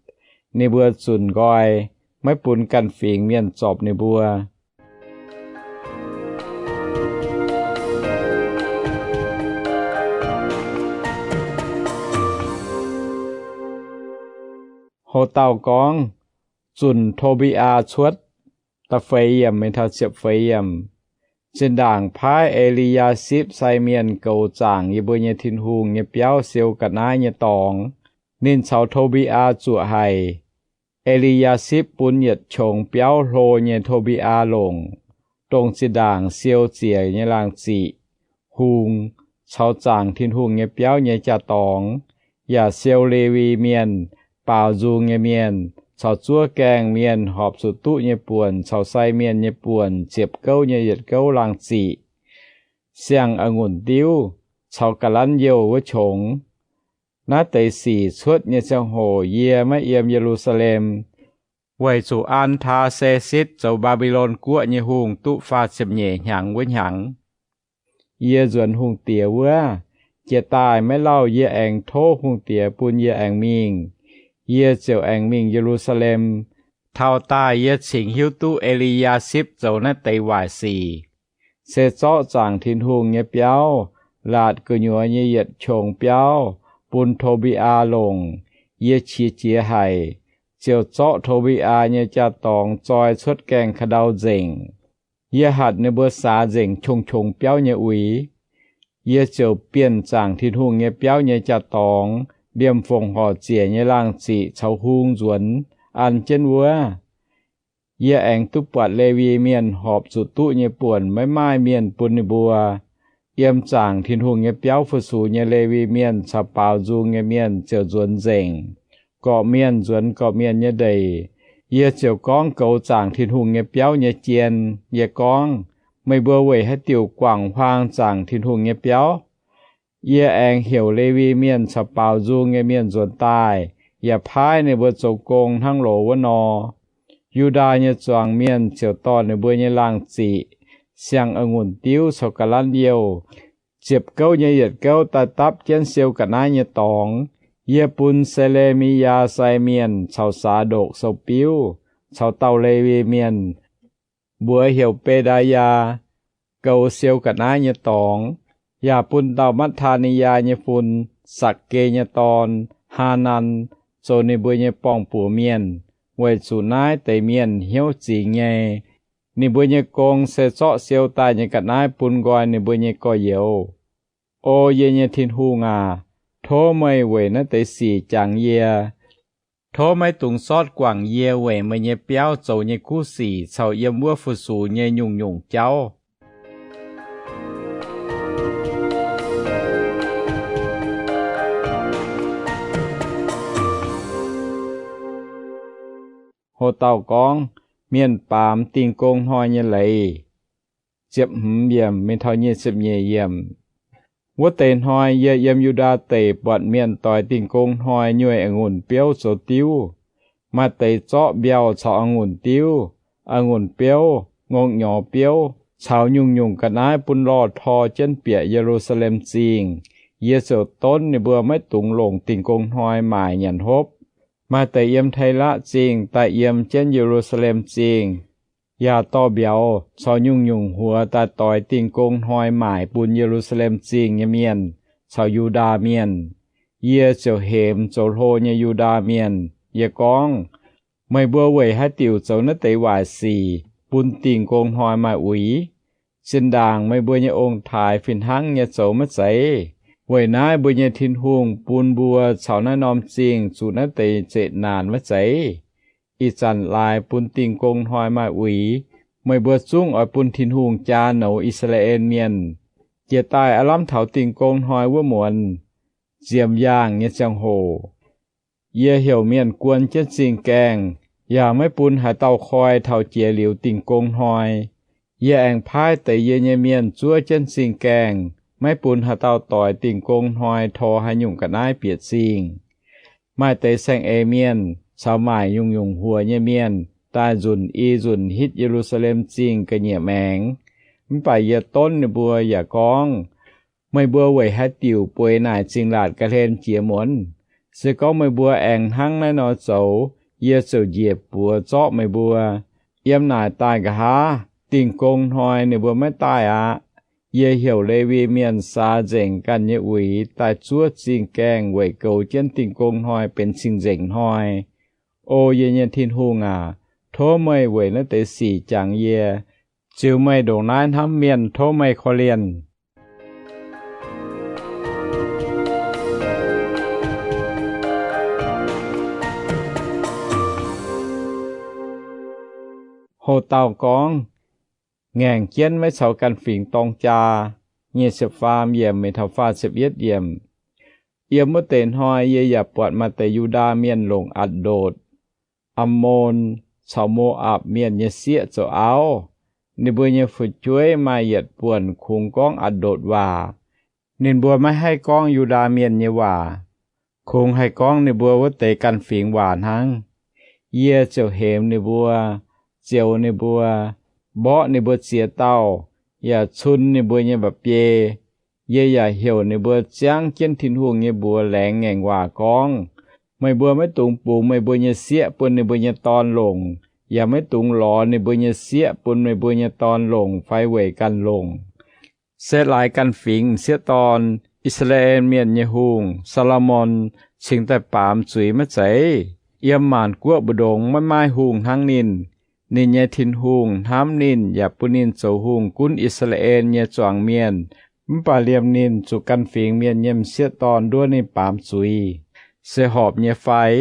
ninh mbuo zunc nqoi, maiv bun ganh fingx mienh zorpc ninh mbuo. Hoc dauh gorngv, Zunc To^mbi^aa cuotv. Da'feix yiemc mingh taux ziepc feix yiemc. Zinh ndaangc paaiv E^li^yaa^sipv sai mienh goux zaangc yie mbuo nyei Tin-Hungh nyei biauv siou ga'naaiv nyei dorngx. Ninh caux To^mbi^aa zuoqc haic. E^li^yaa^sipv bun yietc qongx biauv hlo nyei To^mbi^aa longc, dongh zinh ndaangc siou ziec nyei laangh ziqc, hungh, caux zaangc Tin-Hungh nyei biauv nyei jaa-dorngx, yaac siou Lewi Mienh, baaux nzung nyei mienh, caux zuov gaengh mienh horpc zuqc duqv nyei buonc caux sai mienh nyei buonc ziepc gouv nyei yietc gouv laangh ziqc, siang-a'ngunc diuv, caux ga'lanv youh wuov qongx. Naaiv deix sic cuotv nyei ziangh hoc yie maiv yiem Ye^lu^saa^lem, weic zuqc An^taa^se^sitv zoux Mbaa^mbi^lon guoqv nyei hungh duqv faah ziepc nyeic hnyangx wuov hnyangx. Yie nzuonx hungh diex wuov, jiex daaih maiv lauh yie aengx tov hungh diex bun yie aengx mingh. Yie ziouc aengx mingh Ye^lu^saa^lem. Taux daaih yie cingx hiuv duqv E^li^yaa^sipv zoux naaiv deix waaic sic, se zorqv zaangc Tin-Hungh nyei biauv, laatc gu'nyuoz nyei yietc qongx biauv, bun To^mbi^aa longc. Yie qiex jiez haic, ziouc zorqv To^mbi^aa nyei jaa-dorngx zoi cuotv gaengh ka'ndau nzengc. Yie hatc ninh mbuo saax nzengc qongx-qongx biauv nyei uix. Yie ziouc bienh zaangc Tin-Hungh nyei biauv nyei jaa-dorngx, liemh fongc horc ziec nyei laangh ziqc caux hung nzuonx, an jienv wuov. Yie aengx duqv buatc Lewi Mienh horpc zuqc duqv nyei buonc maiv maaih mienh bun ninh mbuo. Yiem zaangc Tin-Hungh nyei biauv fu-sux nyei Lewi Mienh caux baaux nzung nyei mienh ziouc nzuonx nzengc, gorqv-mienh nzuonx gorqv-mienh nyei ndeic. Yie ziouc gorngv goux zaangc Tin-Hungh nyei biauv nyei jien. Yie gorngv, Meih mbuo weic haaix diuc guangc huaang zaangc Tin-Hungh nyei biauv? Yie aengx heuc Lewi Mienh caux baaux nzung nyei mienh nzuonx daaih, yaac paaiv ninh mbuo zoux gong hnangv loz wuov nor. Yu^ndaa nyei zuangx mienh ziouc dorh ninh mbuo nyei laangh ziqc, siang-a'ngunc diuv caux ga'lanv youh, ziepc gouv nyei yietc gouv daaih dapv jienv siou ga'naaiv nyei dorngx. Yie bun Se^le^mi^yaa sai mienh caux Saa^ndokc sou-biuv caux dauh Lewi Mienh, mbuox heuc Be^ndaa^yaa, goux siou ga'naaiv nyei dorngx, yaac bun dauh Matv^taa^ni^yaa nyei fun, Saqc^ge nyei dorn, Haa^nan, zoux ninh mbuo nyei borng-buoz mienh, weic zuqc naaiv deix mienh hnyouv zingx nyei. Ninh mbuo nyei gong se zorqv siou daaih nyei ga'naaiv bun nqoi ninh mbuo nyei gorx-youz. O yie nyei Tin-Hungh aac, tov meih weic naaiv deix sic jangx yie. Tov maiv dungx sortv guangc yie weic meih nyei biauv zoux nyei kuv sic caux yiem wuov fu-sux nyei nyungc-nyungc jauv. Ho dauh gorngv, mienh baamz Dingh Gong Hnoi nyei leiz. Ziepc hmz yiemc mingh taux nyic ziepc nyeic yiemc. Wuov deix hnoi yie yiem Yu^ndaa Deic buatc mienh doix Dingh Gong Hnoi nyueih a'ngunc biouv zoux diuv. Maaih deix zorqv mbiauh caux a'ngunc diuv, a'ngunc biouv, ngongh nyorx biouv, caux nyungc-nyungc ga'naaiv bun lorh tor jienv bieqc Ye^lu^saa^lem Zingh. Yie ziouc donv ninh mbuo maiv dungx longc Dingh Gong Hnoi maaic nyanc hopv. Maaih deix yiem Taa^laqv Zingh daaih yiem jienv Ye^lu^saa^lem Zingh, yaac dorh mbiauz caux nyungc-nyungc huox daaih doix Dingh Gong Hnoi maaic bun Ye^lu^saa^lem Zingh nyei mienh caux Yu^ndaa Mienh. Yie ziouc hemx zoux hlo nyei Yu^ndaa Mienh. Yie gorngv, Meih mbuo weic haaix diuc zoux naaiv deix waaic sic bun Dingh Gong Hnoi maaih uix? Zinh ndaangc meih mbuo nyei ong-taaix fih hnangv nyei zoux maiv zeiz? Weic naaiv mbuo nyei Tin-Hungh bun mbuo caux naaiv norm zingh zuqc naaiv deix zeqc naanc maiv zeiz? Ih zanc laaix bun Dingh Gong Hnoi maaih uix, meih mbuo zungv oix bun Tin-Hungh jaa nouz I^saa^laa^en Mienh. Jiex daaih aav lamh taux Dingh Gong Hnoi wuov muonz, nziemx yaangh nyei ziangh hoc, yie heuc mienh guon jienv zingh gaengh, yaac maiv bun haaix dauh koi taux jiex liuz Dingh Gong Hnoi. Yie aengx paaiv deix yie nyei mienh zuov jienv zingh gaengh, maiv bun haaix dauh doix Dingh Gong Hnoi tor haaix nyungc ga'naaiv bieqc zingh. Maaih deix saeng-eix mienh caux maaic nyungc-nyungc huox nyei mienh daaih nzunc i nzunc hitv Ye^lu^saa^lem Zingh ga'nyiec maengx. Mv baac yie donv ninh mbuo yaac gorngv, Meih mbuo weic haaix diuc bueix naaic zingh laatc ga'hlen jiex muonz? Se gorngv meih mbuo aengx hnangv naaiv nor zoux, yie ziouc njiec buoz zorqv meih mbuo. Yiem naaic daaih nqa'haav Dingh Gong Hnoi ninh mbuo maiv daaih aqv. Yie heuc Lewi Mienh saax nzengc ganh nyei uix daaih zuov zingh gaengh weic goux jienv Dingh Gong Hnoi benx cing-nzengc hnoi. O yie nyei Tin-Hungh aac, tov meih weic naaiv deix sic jangx yie. Ziux meih ndongc naaiv hnamv mienh tov meih korv-lienh. Ho dauh gorngv, ngaengc jienv maiv caux ganh fingx dorng jaa. Nyic ziepc faam yiemc mingh taux faah ziepc yietv yiemc. Yiem wuov deix hnoi yie yaac buatc maaih deix Yu^ndaa Mienh longc Atc^ndotc, Ammon, caux Mo^apc Mienh nyei sieqv zoux auv. Ninh mbuo nyei fu'jueiv maaih yietc buonc kungx gorngv Atc^ndotc waac. Ninh mbuo maiv haih gorngv Yu^ndaa Mienh nyei waac, kungx haih gorngv ninh mbuo wuov deix ganh fingx waac hnangv. Yie ziouc hemx ninh mbuo, zioux ninh mbuo, mborqv ninh mbuo ziex dauh, yaac cun ninh mbuo nyei mba'biei. Yie yaac heuc ninh mbuo ziangv jienv Tin-Hungh nyei mbuox laengz ngaengc waac gorngv, Meih mbuo maiv dungx bungx meih mbuo nyei sieqv bun ninh mbuo nyei dorn longc, yaac maiv dungx lorz ninh mbuo nyei sieqv bun meih mbuo nyei dorn longc fai weic ganh longc. Se laaix ganh fingx m'sieqv dorn, I^saa^laa^en Mienh nyei hungh, Saa^lo^morn, cingx daaih baamz zuiz maiv zeiz? Yiem maanc guoqv mbu'ndongx maiv maaih hungh hnangv ninh. Ninh nyei Tin-Hungh hnamv ninh yaac bun ninh zoux hungh gunv I^saa^laa^en nyei zuangx mienh. Mv baac liemh ninh zuqc ganh fingx mienh nyei m'sieqv dorn nduov ninh baamz zuiz, se horpc nyei fai?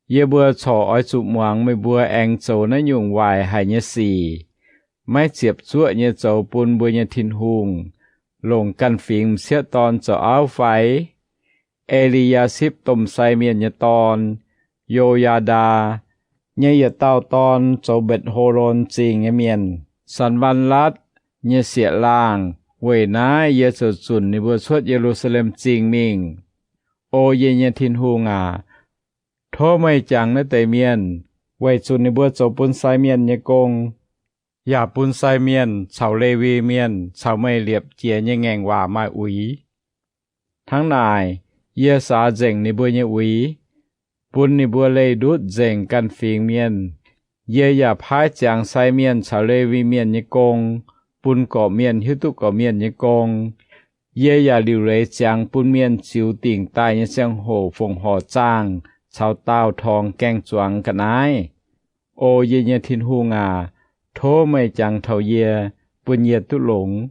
Yie mbuo corc oix zuqc muangx meih mbuo aengx zoux naaiv nyungc waaic haic nyei sic, maiv ziepc zuoqv nyei zoux bun mbuo nyei Tin-Hungh, longc ganh fingx m'sieqv dorn zoux auv fai? E^li^yaa^sipv domh sai mienh nyei dorn, Yo^yaa^ndaa, nyei yietc dauh dorn zoux Mbetc^ho^lon Zingh nyei mienh. San^mban^latv nyei sieqv-laangh. Weic naaiv yie ziouc zunc ninh mbuo cuotv Ye^lu^saa^lem Zingh mingh. O yie nyei Tin-Hungh aac, tov meih jangx naaiv deix mienh, weic zuqc ninh mbuo zoux bun sai mienh nyei gong, yaac bun sai mienh caux Lewi Mienh caux meih liepc jiez nyei ngaengc waac maaih uix. Hnangv naaic, yie saax nzengc ninh mbuo nyei uix, bun ninh mbuo leih ndutv nzengc ganh fingx mienh. Yie yaac paaiv ziangx sai mienh caux Lewi Mienh nyei gong, bun gorqv-mienh hiuv duqv gorqv-mienh nyei gong. Yie yaac liuc leiz ziangx bun mienh ziux dingc daaih nyei ziangh hoc fongc horc zaangh caux daauh torngx gaeng zuangx ga'naaiv. O yie nyei Tin-Hungh aac, tov meih jangx taux yie, bun yie duqv longx.